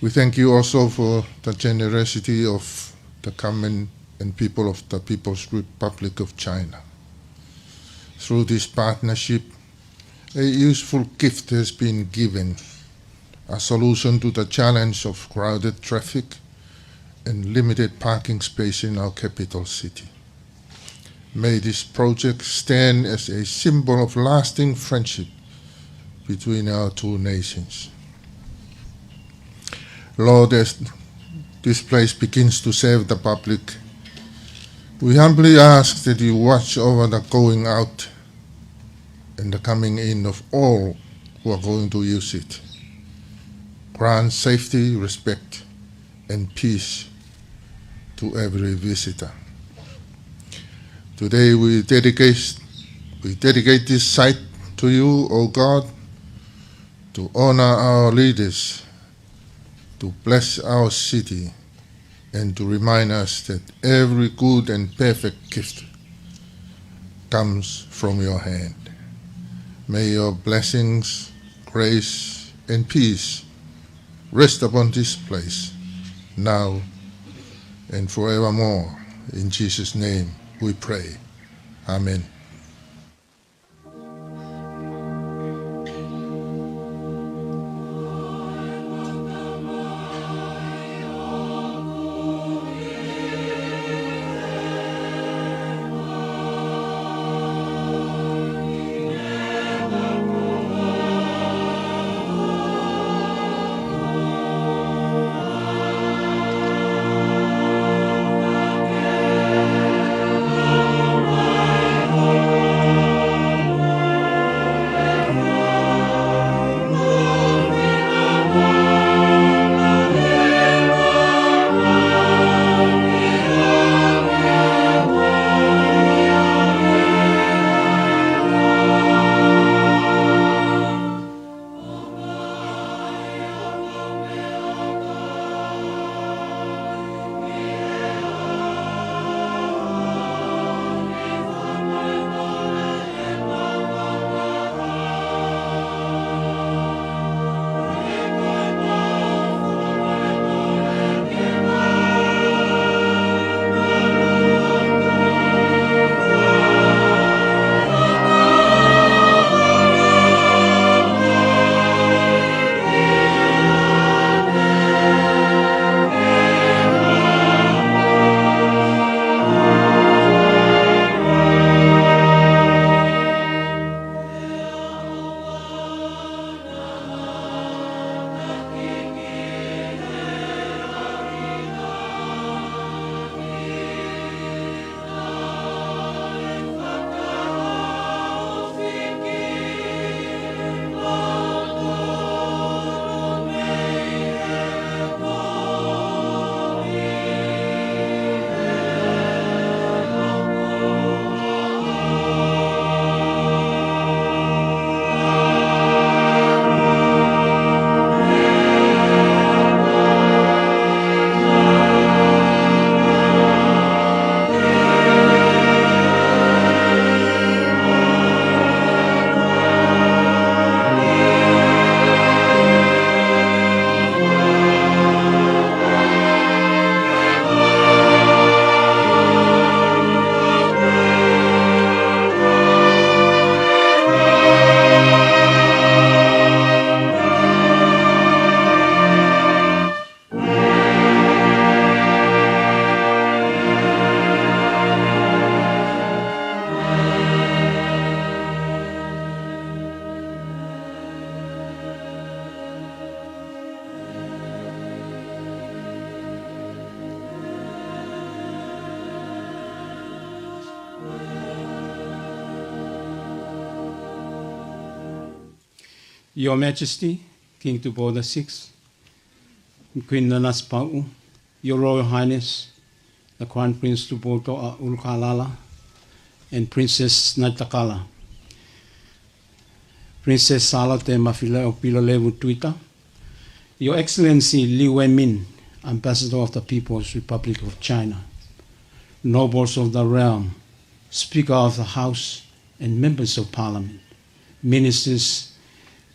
We thank you also for the generosity of the government and people of the People's Republic of China. Through this partnership, a useful gift has been given, a solution to the challenge of crowded traffic and limited parking space in our capital city. May this project stand as a symbol of lasting friendship between our two nations. Lord, as this place begins to serve the public, we humbly ask that you watch over the going out and the coming in of all who are going to use it. Grant safety, respect, and peace to every visitor. Today we dedicate, we dedicate this site to you, O God, to honor our leaders, to bless our city, and to remind us that every good and perfect gift comes from your hand. May your blessings, grace, and peace rest upon this place, now and forevermore. In Jesus' name we pray. Amen. Your Majesty, King Tupou the sixth, Queen Nanasipauʻu, Your Royal Highness, the Crown Prince Tupoutoʻa ʻUlukalala, and Princess Naitakala, Princess Sālote Mafileʻo Pilolevu Tuita, Your Excellency Liu Weimin, Ambassador of the People's Republic of China, nobles of the realm, Speaker of the House, and members of Parliament, ministers,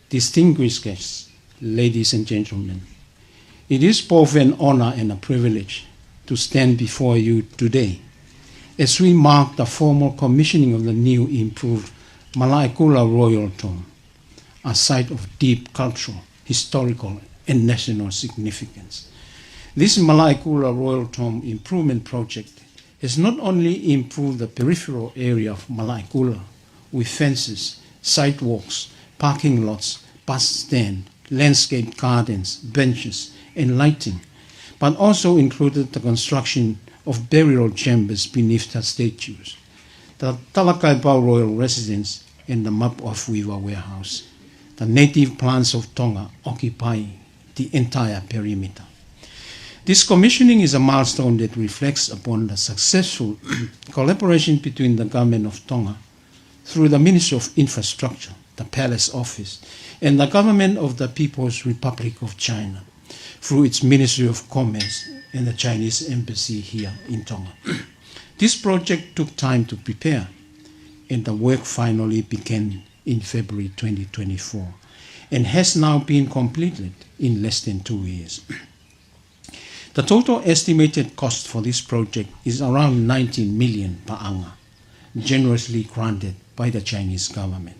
distinguished guests, ladies and gentlemen, it is both an honor and a privilege to stand before you today as we mark the formal commissioning of the new improved Malaʻekula Royal Tomb, a site of deep cultural, historical, and national significance. This Malaʻekula Royal Tomb Improvement Project has not only improved the peripheral area of Malaʻekula with fences, sidewalks, parking lots, bus stand, landscaped gardens, benches, and lighting, but also included the construction of burial chambers beneath the statues. The Talakaipau Royal Residence and the Mapu ʻa Fuiva Warehouse. The native plants of Tonga occupy the entire perimeter. This commissioning is a milestone that reflects upon the successful collaboration between the Government of Tonga through the Ministry of Infrastructure, the Palace Office, and the Government of the People's Republic of China through its Ministry of Commerce and the Chinese Embassy here in Tonga. This project took time to prepare, and the work finally began in February twenty twenty-four and has now been completed in less than two years. The total estimated cost for this project is around nineteen million paʻanga, generously granted by the Chinese government.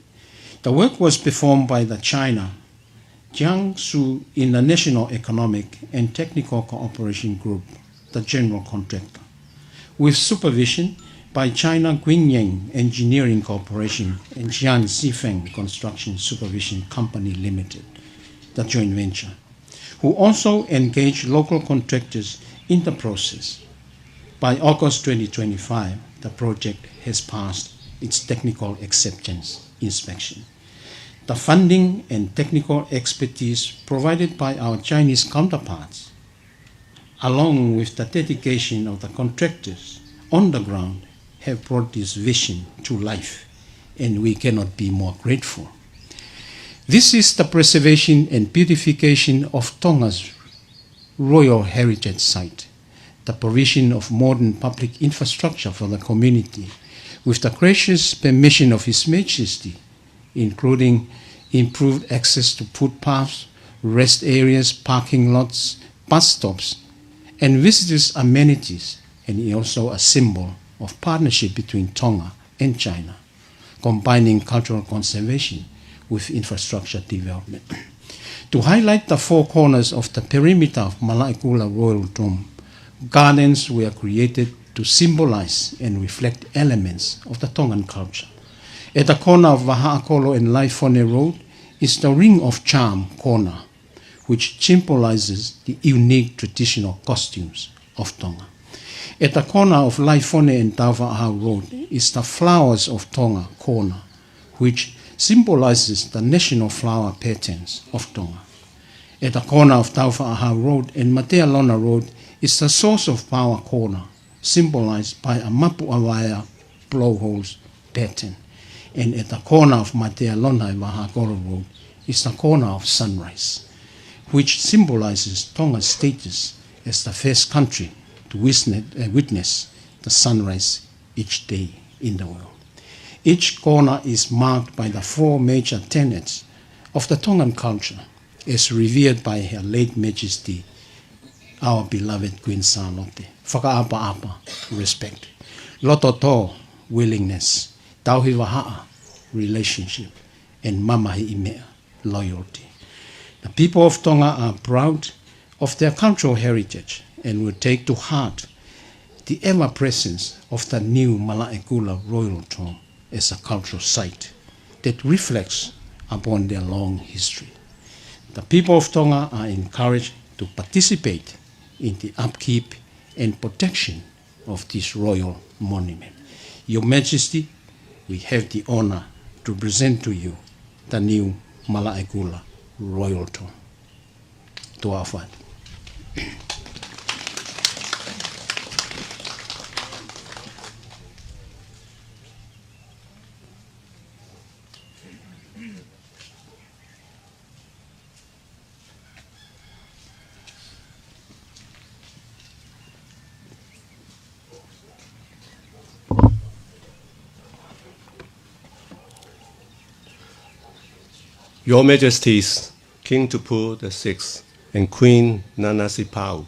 The work was performed by the China Jiangsu International Economic and Technical Cooperation Group, the general contractor, with supervision by China Qingyang Engineering Corporation and Jian Sifeng Construction Supervision Company Limited, the joint venture, who also engaged local contractors in the process. By August twenty twenty-five, the project has passed its technical acceptance inspection. The funding and technical expertise provided by our Chinese counterparts, along with the dedication of the contractors on the ground, have brought this vision to life, and we cannot be more grateful. This is the preservation and beautification of Tonga's royal heritage site, the provision of modern public infrastructure for the community, with the gracious permission of His Majesty, including improved access to footpaths, rest areas, parking lots, bus stops, and visitors' amenities, and is also a symbol of partnership between Tonga and China, combining cultural conservation with infrastructure development. To highlight the four corners of the perimeter of Malaʻekula Royal Tomb, gardens were created to symbolize and reflect elements of the Tongan culture. At the corner of Vahaʻakolo and Laifone Road is the Ring of Charm corner, which symbolizes the unique traditional costumes of Tonga. At the corner of Laifone and Taufaʻahau Road is the Flowers of Tonga corner, which symbolizes the national flower patterns of Tonga. At the corner of Taufaʻahau Road and Matealona Road is the Source of Power corner, symbolized by a mapu ʻavaea blowholes pattern. And at the corner of Matealona and Vahaʻakolo Road is the corner of sunrise, which symbolizes Tonga's status as the first country to witness, uh, witness the sunrise each day in the world. Each corner is marked by the four major tenets of the Tongan culture, as revered by Her late Majesty, our beloved Queen Sālote. Fakaʻapaʻapa, respect. Loto tō, willingness. Tauhi vahaʻa, relationship. And mamahiʻi meʻa, loyalty. The people of Tonga are proud of their cultural heritage and will take to heart the ever-presence of the new Malaʻekula Royal Tomb as a cultural site that reflects upon their long history. The people of Tonga are encouraged to participate in the upkeep and protection of this royal monument. Your Majesty, we have the honor to present to you the new Malaʻekula Royal Tomb. Tuʻa ʻofa atu. Your Majesties, King Tupou the sixth and Queen Nanasipauʻu,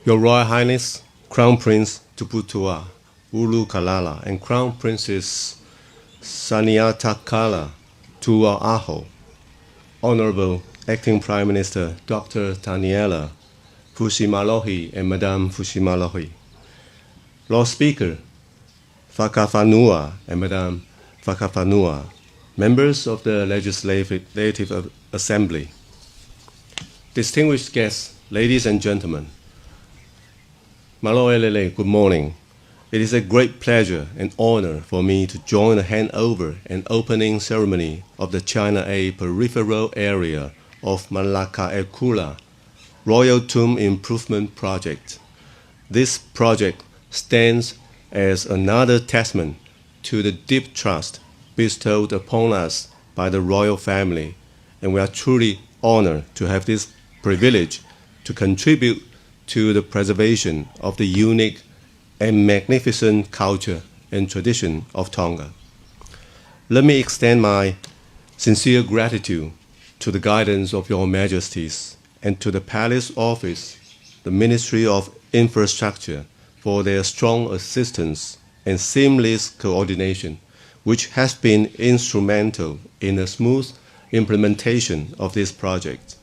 Your Royal Highness, Crown Prince Tupoutoʻa Ulukalala and Crown Princess Saniatakala Tuʻuaho, Honorable Acting Prime Minister Doctor Taniela Fusimālohi and Madame Fusimālohi, Lord Speaker Fakafanua and Madame Fakafanua, members of the Legislative Assembly, distinguished guests, ladies and gentlemen, mālō e lelei, good morning. It is a great pleasure and honor for me to join the handover and opening ceremony of the China A Peripheral Area of Malaʻekula Royal Tomb Improvement Project. This project stands as another testament to the deep trust bestowed upon us by the royal family, and we are truly honored to have this privilege to contribute to the preservation of the unique and magnificent culture and tradition of Tonga. Let me extend my sincere gratitude to the guidance of Your Majesties and to the Palace Office, the Ministry of Infrastructure, for their strong assistance and seamless coordination, which has been instrumental in the smooth implementation of this project.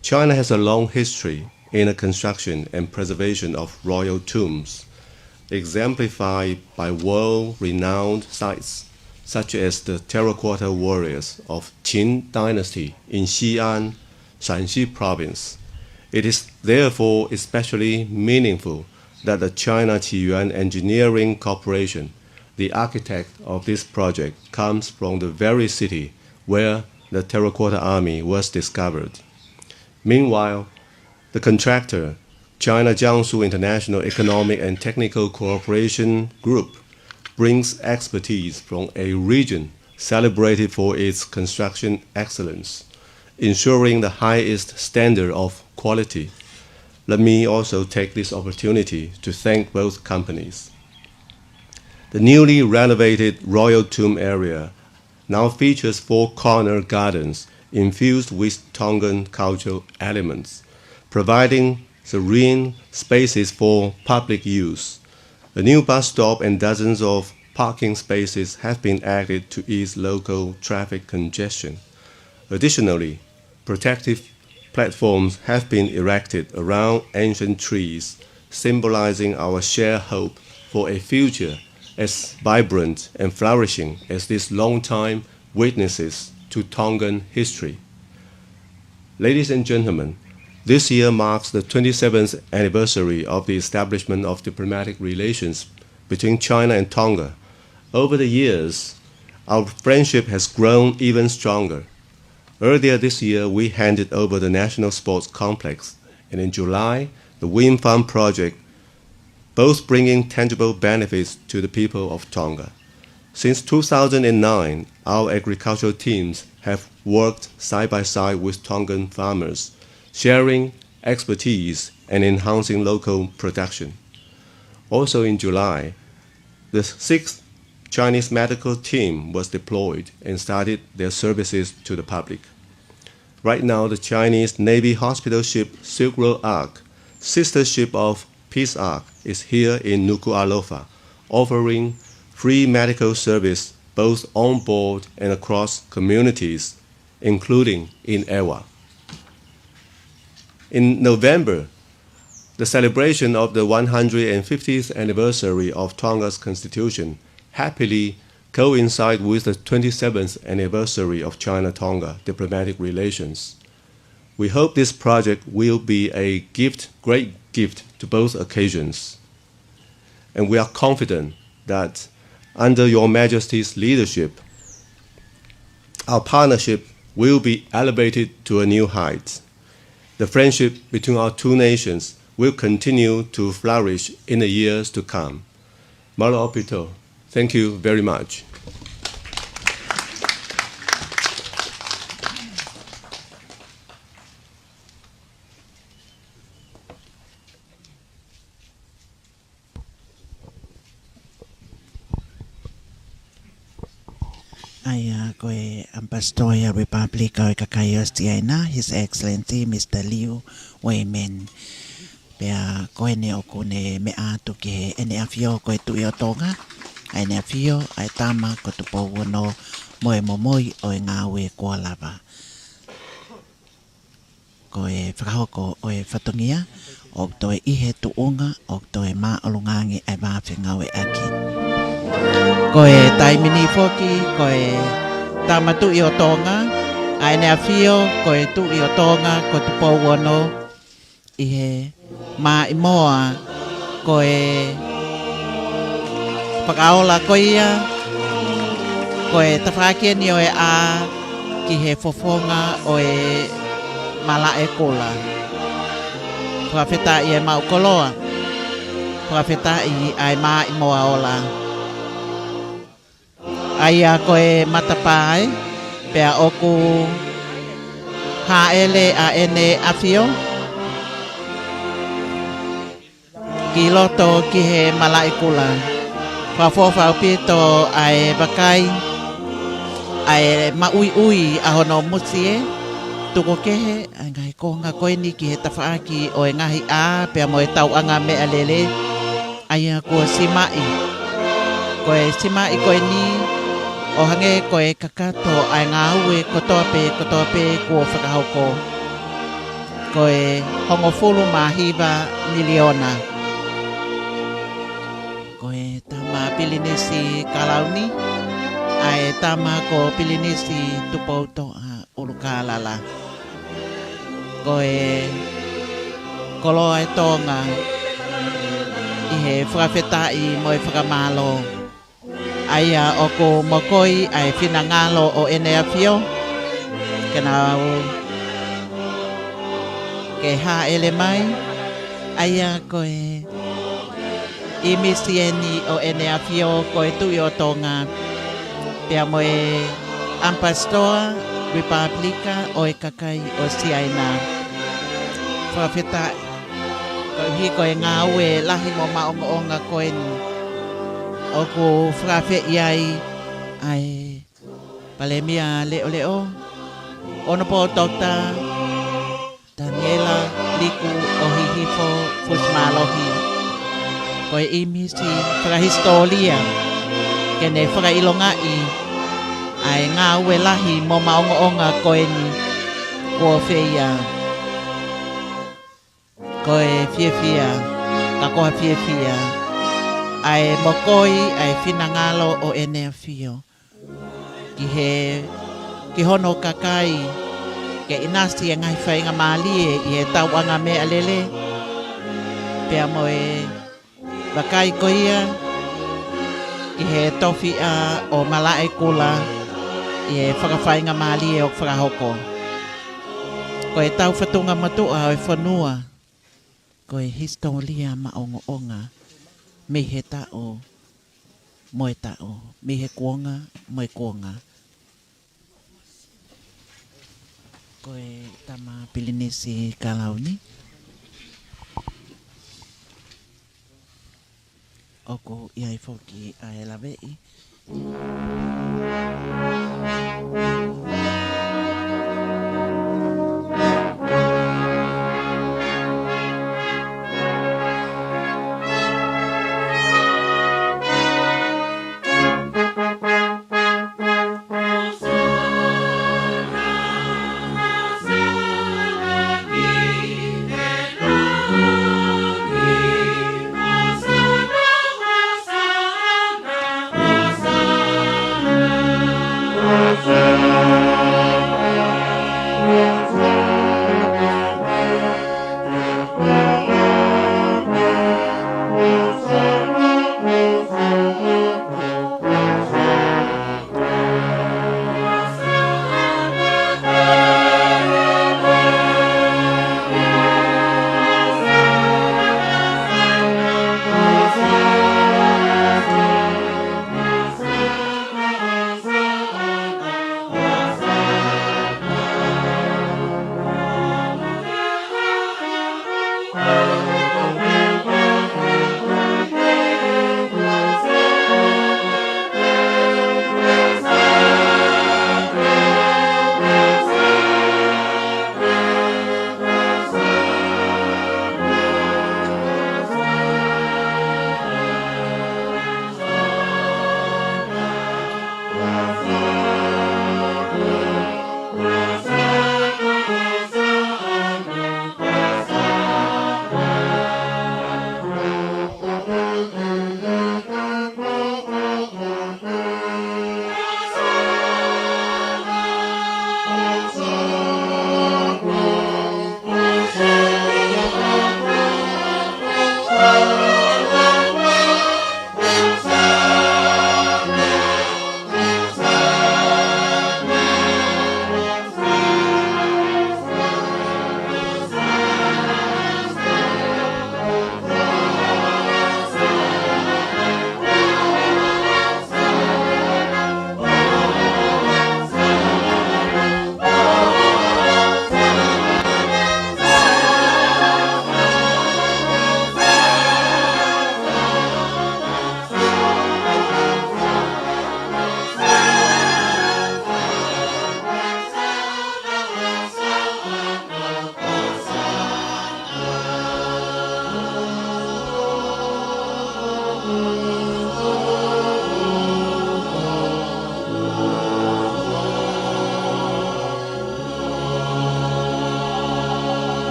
China has a long history in the construction and preservation of royal tombs, exemplified by world-renowned sites such as the Terracotta Warriors of Qin Dynasty in Xi'an, Shaanxi Province. It is therefore especially meaningful that the China Qiyuan Engineering Corporation, the architect of this project, comes from the very city where the Terracotta Army was discovered. Meanwhile, the contractor, China Jiangsu International Economic and Technical Cooperation Group, brings expertise from a region celebrated for its construction excellence, ensuring the highest standard of quality. Let me also take this opportunity to thank both companies. The newly renovated Royal Tomb area now features four corner gardens infused with Tongan cultural elements, providing serene spaces for public use. A new bus stop and dozens of parking spaces have been added to ease local traffic congestion. Additionally, protective platforms have been erected around ancient trees, symbolizing our shared hope for a future as vibrant and flourishing as these longtime witnesses to Tongan history. Ladies and gentlemen, this year marks the twenty-seventh anniversary of the establishment of diplomatic relations between China and Tonga. Over the years, our friendship has grown even stronger. Earlier this year, we handed over the National Sports Complex, and in July, the wind farm project, both bringing tangible benefits to the people of Tonga. Since two thousand nine, our agricultural teams have worked side by side with Tongan farmers, sharing expertise and enhancing local production. Also in July, the sixth Chinese medical team was deployed and started their services to the public. Right now, the Chinese Navy hospital ship Silk Road Ark, sister ship of Peace Ark, is here in Nukuʻalofa, offering free medical service both on board and across communities, including in Ewa. In November, the celebration of the one hundred fiftieth anniversary of Tonga's Constitution happily coincide with the twenty-seventh anniversary of China-Tonga diplomatic relations. We hope this project will be a gift, great gift to both occasions. And we are confident that under Your Majesty's leadership, our partnership will be elevated to a new height. The friendship between our two nations will continue to flourish in the years to come. Mālō ʻaupito. Thank you very much. ʻA ia ko e ʻAmipasitoa ʻa e Lepupelika ʻo e Kakai ʻo Siaina, His Excellency Mister Liu Wei Min. Pea ko eni ʻoku ne meʻa atu ki heʻene ʻAfio ko e Tuʻi ʻo Tonga, ʻa ʻene ʻAfio, ʻa e Tama ko Tupou Ono, mo e momoi ʻo e ngāue kuo lava. Ko e fakahoko ʻo e fatongia, ʻoku toe ʻi he tuʻunga, ʻoku toe māʻolunga ange ʻa e vā fengāueʻaki. Ko e taimi ni foki, ko e Tama Tuʻi ʻo Tonga, ʻa ʻene ʻAfio, ko e Tuʻi ʻo Tonga, ko Tupou Ono, ʻi he maʻimoa, ko e fakaola ko ia, ko e tafaʻaki eni ʻo e ʻā ki he fofonga ʻo e malaʻe kula. Fakafetaʻi e maʻu koloa, fakafetaʻi ʻa e maʻimoa ola. ʻA ia ko e matapā ē, pea ʻoku hāʻele ʻa ʻene ʻAfio ki loto ki he malaʻe kula. Fakaʻofoʻofa ʻaupito ʻa e vakai, ʻa e maʻuiʻui ʻa hono musie, tuku kehe ʻa e ngaahi konga ko eni ki he tafaʻaki ʻo e ngaahi ʻā, pea mo e tauʻanga meʻalele, ʻa ia kuo simaʻi. Ko e simaʻi ko eni, ʻo hangē ko e kakato ʻa e ngāue kotoa pē, kotoa pē kuo fakahoko. Ko e hongofulu mā hiva miliona. Ko e Tama Pilinisi Kalauni, ʻa e Tama ko Pilinisi Tupoutoʻa ʻUlukālala. Ko e koloa ʻo Tonga ʻi he fakafetaʻi mo e fakamālō. ʻA ia ʻoku mokoi ʻa e finangalo ʻo ʻEne ʻAfio, ke nau ke hāʻele mai, ʻa ia ko e ʻīmisi eni ʻo ʻEne ʻAfio ko e Tuʻi ʻo Tonga, pea mo e ʻAmipasitoa Lepupelika ʻo e Kakai ʻo Siaina. Fakafetaʻi, koeʻuhi ko e ngāue lahi mo maʻongoʻonga ko eni ʻoku fakaafeʻi ai ʻa e Palēmia Leʻoleʻo, Honourable Doctor Taniela Liku ʻOhihifo Fusimālohi. Ko e ʻīmisi fakahisitōlia ke ne fakaʻilongaʻi ʻa e ngāue lahi mo maʻongoʻonga ko eni kuo feia. Ko e fiefia, ka ko ha fiefia ʻa e mokoi ʻa e finangalo ʻo ʻEne ʻAfio ki he, ki hono kakai, ke ʻinasi e ngaahi faingamālie ʻi he tauʻanga meʻalele, pea mo e vakai ko ia ʻi he tofiʻa ʻo Malaʻekula ʻi he fakafaingamālie ʻoku fakahoko. Ko e tau fatunga motuʻa ʻo e fonua, ko e hisitōlia maʻongoʻonga mei he taʻu mo e taʻu, mei he kuonga mo e kuonga. Ko e Tama Pilinisi Kalauni, ʻoku ʻi ai foki ʻa e laveʻi.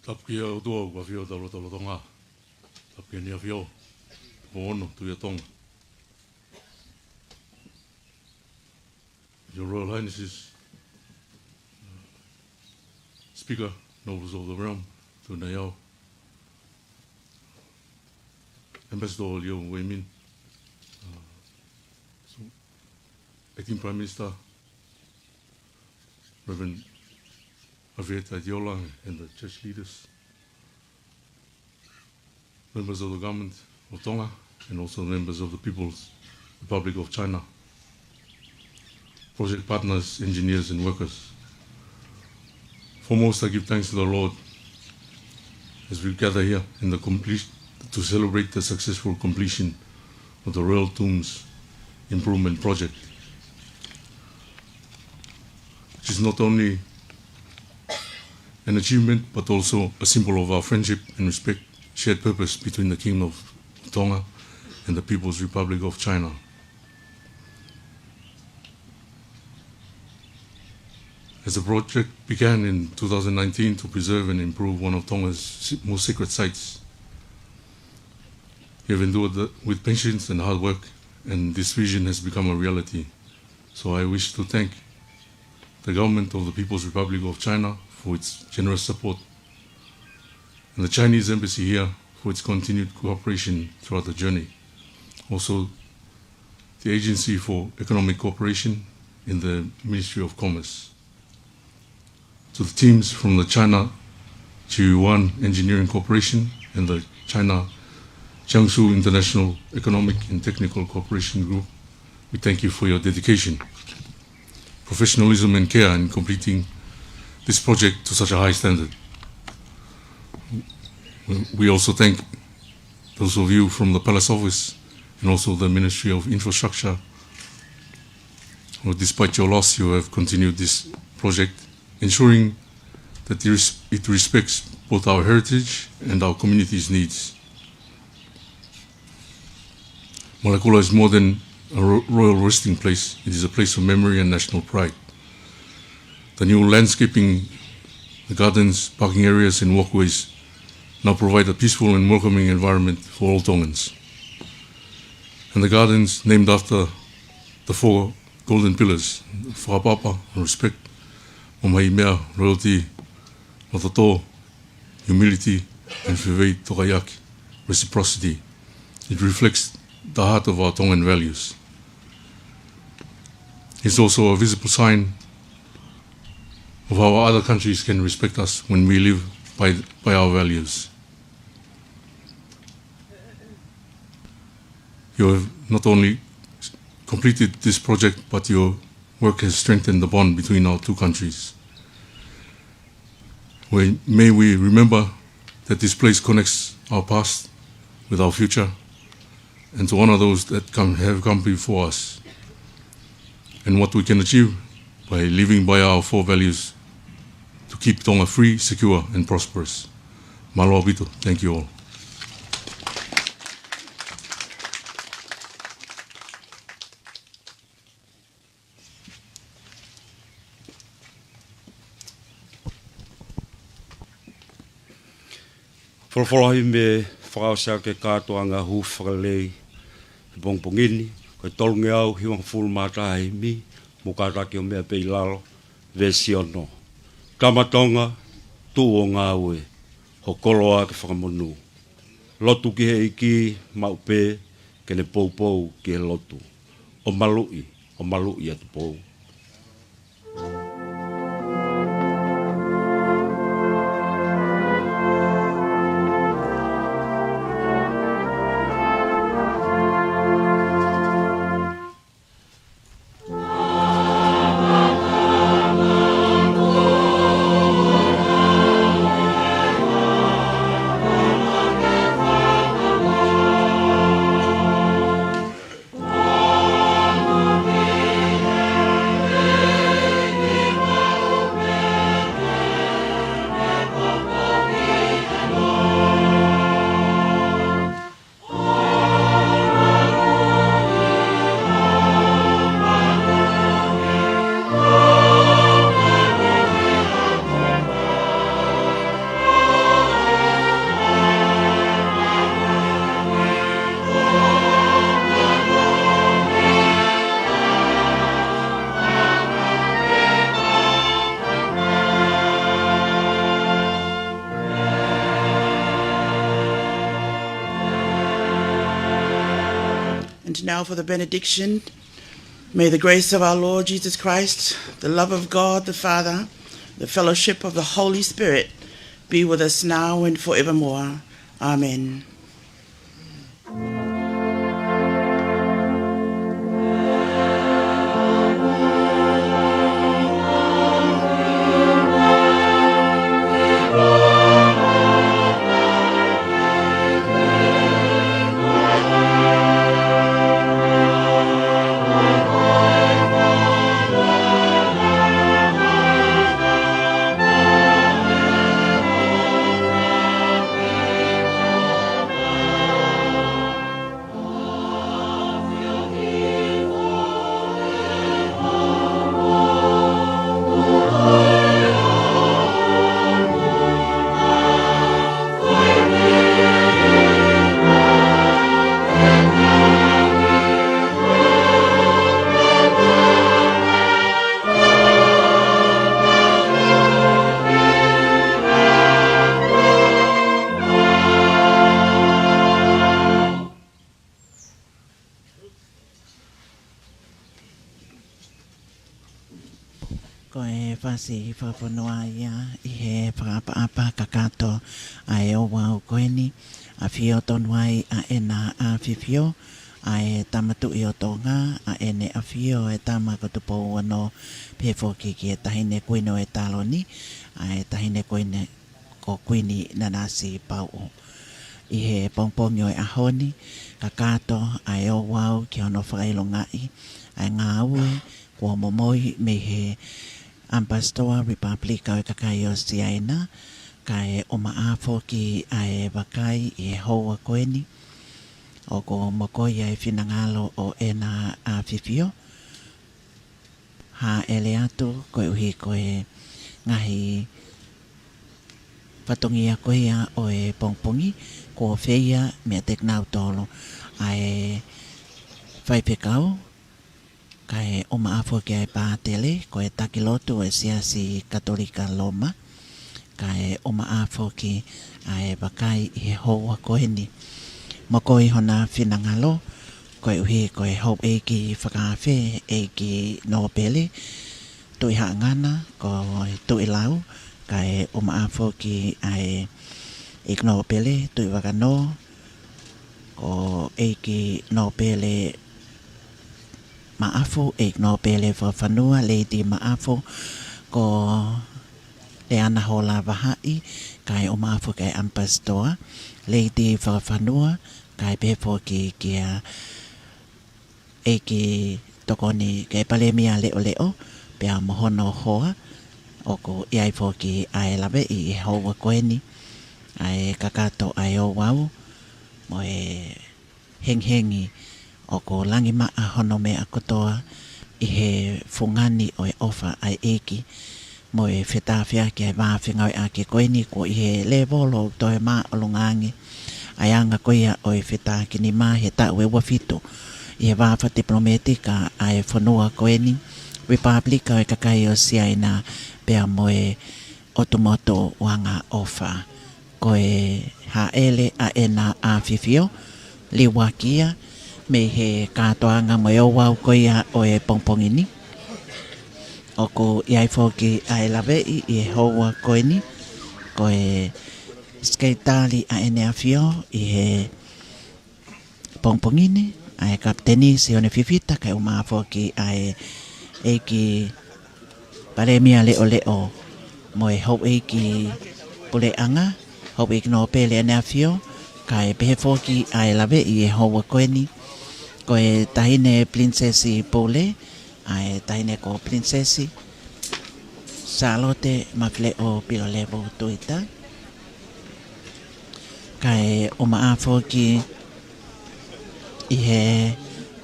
Tapu ki he ʻOtua ʻoku ʻafio ʻi he lotolotonga. Tapu ki he ʻEne ʻAfio, Tupou Ono, Tuʻi ʻo Tonga. Your Royal Highnesses, uh, Speaker, Nobles of the Realm, Tuʻi Naiao, Ambassador Liu Wei Min, uh, so, Acting Prime Minister, Reverend Javier Taiteola, and the church leaders, members of the government of Tonga, and also members of the People's Republic of China, project partners, engineers, and workers. Foremost, I give thanks to the Lord as we gather here in the complete, to celebrate the successful completion of the Royal Tombs Improvement Project, which is not only an achievement, but also a symbol of our friendship and respect, shared purpose between the Kingdom of Tonga and the People's Republic of China. As the project began in two thousand nineteen to preserve and improve one of Tonga's si-, most sacred sites, you have endured the, with patience and hard work, and this vision has become a reality. So I wish to thank the government of the People's Republic of China for its generous support, and the Chinese embassy here for its continued cooperation throughout the journey. Also, the Agency for Economic Cooperation in the Ministry of Commerce. To the teams from the China Jiuyuan Engineering Corporation and the China Jiangsu International Economic and Technical Cooperation Group, we thank you for your dedication, professionalism, and care in completing this project to such a high standard. We, we also thank those of you from the Palace Office and also the Ministry of Infrastructure, who, despite your loss, you have continued this project, ensuring that it res-, it respects both our heritage and our community's needs. Malekula is more than a ro-, royal resting place. It is a place of memory and national pride. The new landscaping, the gardens, parking areas, and walkways now provide a peaceful and welcoming environment for all Tongans. And the gardens, named after the four golden pillars, fakaʻapaʻapa, respect, mamahiʻi meʻa, loyalty, loto tō, humility, and fefeʻi tokaiʻaki, reciprocity. It reflects the heart of our Tongan values. It's also a visible sign of how other countries can respect us when we live by, by our values. You have not only completed this project, but your work has strengthened the bond between our two countries. We, may we remember that this place connects our past with our future and to honor those that come, have come before us, and what we can achieve by living by our four values to keep Tonga free, secure, and prosperous. Mālō ʻaupito. Thank you all. Folofola himi fakaʻosi ʻaki e kātoanga huufi fakalelei he pongipongi ni, ko e tolungeau hivangofulu mā taha himi, mo kātaki ʻo meʻa pē ʻi lalo, veesi ono. Tama Tonga, tuʻu ʻo ngāue, ho koloa ke fakamonū. Lotu ki he ʻEiki, maʻu pē, ke ne poupou ki he lotu. ʻO maluʻi, ʻo maluʻi ʻa Tupou. Now for the benediction. May the grace of our Lord Jesus Christ, the love of God the Father, the fellowship of the Holy Spirit be with us now and forevermore. Amen. Ko e fasi fakafonua ia ʻi he fakaʻapaʻapa kakato ʻa e ouau ko eni, ʻafio tonu ai ʻa ʻEna ʻAfifio, ʻa e Tama Tuʻi ʻo Tonga, ʻa ʻEne ʻAfio e Tama ko Tupou Ono, pehē foki ki he Taʻahine Kuini ʻo e Taloni, ʻa e Taʻahine Kuini ko Kuini Nanasipauʻu. ʻI he pongipongi ʻo e ʻaho ni, kakato ʻa e ouau ki hono fakaʻilongaʻi ʻa e ngāue kuo momoi mei he ʻAmipasitoa Lepupelika ʻo e Kakai ʻo Siaina, kae ʻumaʻā foki ʻa e vakai ʻi he houa ko eni, ʻoku mokoi ai e finangalo ʻo ʻEna ʻAfifio, hāʻele atu koeʻuhi ko e ngaahi fatongia ko ia ʻo e pongipongi, kuo feia meiate kinautolu ʻa e faifekau, kae ʻumaʻā foki ʻa e pātele, ko e taki lotu ʻo e Siasi Katolika Loma, kae ʻumaʻā foki ʻa e vakai ʻi he houa ko eni. Mokoi hona finangalo, koeʻuhi ko e houʻeiki fakaafe, ʻEiki Nōpele Tuʻihaʻangana, ko e Tuʻilau, kae ʻumaʻā foki ʻa e ʻEiki Nōpele Tuʻivakanō, ko ʻEiki Nōpele Maʻafu, ʻEiki Nōpele Fakafanua, Lady Maʻafu, ko Leana Hola Vahaʻi, kae ʻumaʻā foki ʻa e ʻAmipasitoa, Lady Fakafanua, kae pehē foki kia ʻEiki Tokoni ki he Palēmia Leʻoleʻo, pea mo hono hoa, ʻoku ʻi ai foki ʻa e laveʻi ʻi he houa ko eni, ʻa e kakato ʻa e ouau, mo e hengihengi ʻoku langimaʻa hono meʻa kotoa ʻi he fungani ʻo e ʻofa ʻa e ʻEiki, mo e fetāfeaki ʻa e vā fengāueʻaki ko eni kuo ʻi he lēvolo toe māʻolunga ange ʻa e anga ko ia ʻo e fetākinima he taʻu ʻe ua fitu ʻi he vā fakatipilometika ʻa e fonua ko eni, Lepupelika ʻo e Kakai ʻo Siaina, pea mo e ʻOtu Motu Uangaʻofa. Ko e hāʻele ʻa ʻEna ʻAfifio, liuaki ia mei he kātoanga mo e ouau ko ia ʻo e pongipongi ni. ʻOku ʻi ai foki ʻa e laveʻi ʻi he houa ko eni, ko e Sekelitali ʻa ʻEne ʻAfio ʻi he pongipongi ni, ʻa e Kapiteni Sione Fifita, kae ʻumaʻā foki ʻa e ʻEiki Palēmia Leʻoleʻo mo e Houʻeiki Puleʻanga, Houʻeiki Nōpele ʻEne ʻAfio, kae pehē foki ʻa e laveʻi ʻi he houa ko eni, ko e Taʻahine Pilinisesi Pule, ʻa e Taʻahine ko Pilinisesi Sālote Mafileʻo Pilolevu Tuita, kae ʻumaʻā foki ʻi he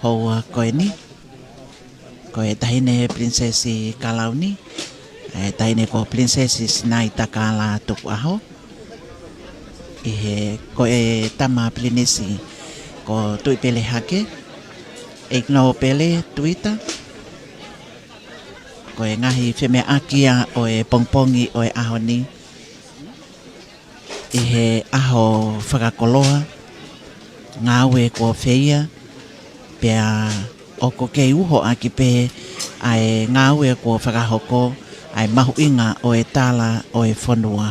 houa ko eni, ko e Taʻahine Pilinisesi Kalauni, ʻa e Taʻahine ko Pilinisesi Sinaitakala Tukuʻaho, ʻi he ko e Tama Pilinisi ko Tuʻipelehake, ʻEiki Nōpele Tuita, ko e ngaahi femeʻaʻaki ia ʻo e pongipongi ʻo e ʻaho ni, ʻi he ʻaho fakakoloa, ngāue kuo feia, Pea ʻoku kei uho ʻaki pē ʻa e ngāue kuo fakahoko, ʻa e mahuʻinga ʻo e tala ʻo e fonua.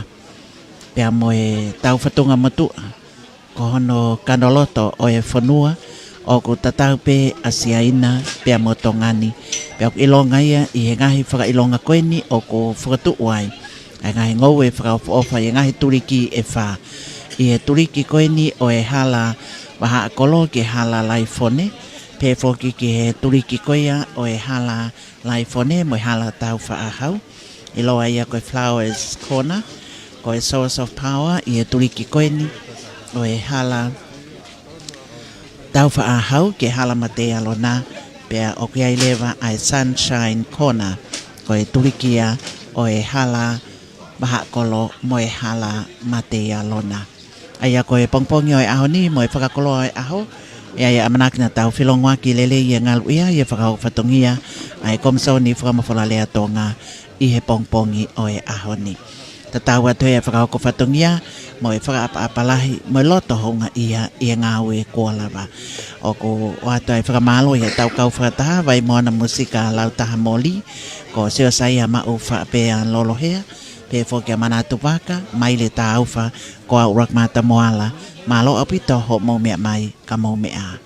Pea mo e tau fatunga motuʻa, ko hono kanoloto ʻo e fonua, ʻoku tatau pē ʻa Siaina pea mo Tonga ni. Pea ʻoku ʻilonga ia ʻi he ngaahi fakaʻilonga ko eni ʻoku fokotuʻu ai ʻa e ngaahi ngoue fakaʻofoʻofa ʻi he ngaahi tuliki ʻe fā. ʻI he tuliki ko eni ʻo e hala Vahaʻakolo ki he hala Laifone, pehē foki ki he tuliki ko ia ʻo e hala Laifone mo e hala Taufaʻāhau. ʻIloa ia ko e Flowers Corner, ko e Source of Power ʻi he tuliki ko eni ʻo e hala Taufaʻāhau ki he hala Mateialona, pea ʻoku ʻi ai leva ʻa e Sunshine Corner, ko e tuliki ia ʻo e hala Vahaʻakolo mo e hala Mateialona. ʻA ia ko e pongipongi ʻo e ʻaho ni mo e fakakoloa ʻo e ʻaho, ʻe ʻi ai ʻa e ʻamanaki naʻa tau felongoaki lelei ʻi he ngaluʻia ʻi he fakahoko fatongia ʻa e Komisoni Fakamafola Lea Tonga ʻi he pongipongi ʻo e ʻaho ni. Tatau atu ʻa e fakahoko fatongia mo e fakaʻapaʻapa lahi mo e loto houngaʻia ʻi he ngāue kuo lava. ʻOku ʻoatu ʻa e fakamālō ʻi he tau kau fakataha Vaimoana Musika Lautaha Moli, ko Siosaia Maʻu Faʻapea Lolohea, pehē foki ʻa Manatu Vaka, Maile Taufa, ko au ʻUluaki Mata Moala. Mālō ʻaupito hoʻomou meʻa mai, ka mou meʻa ā.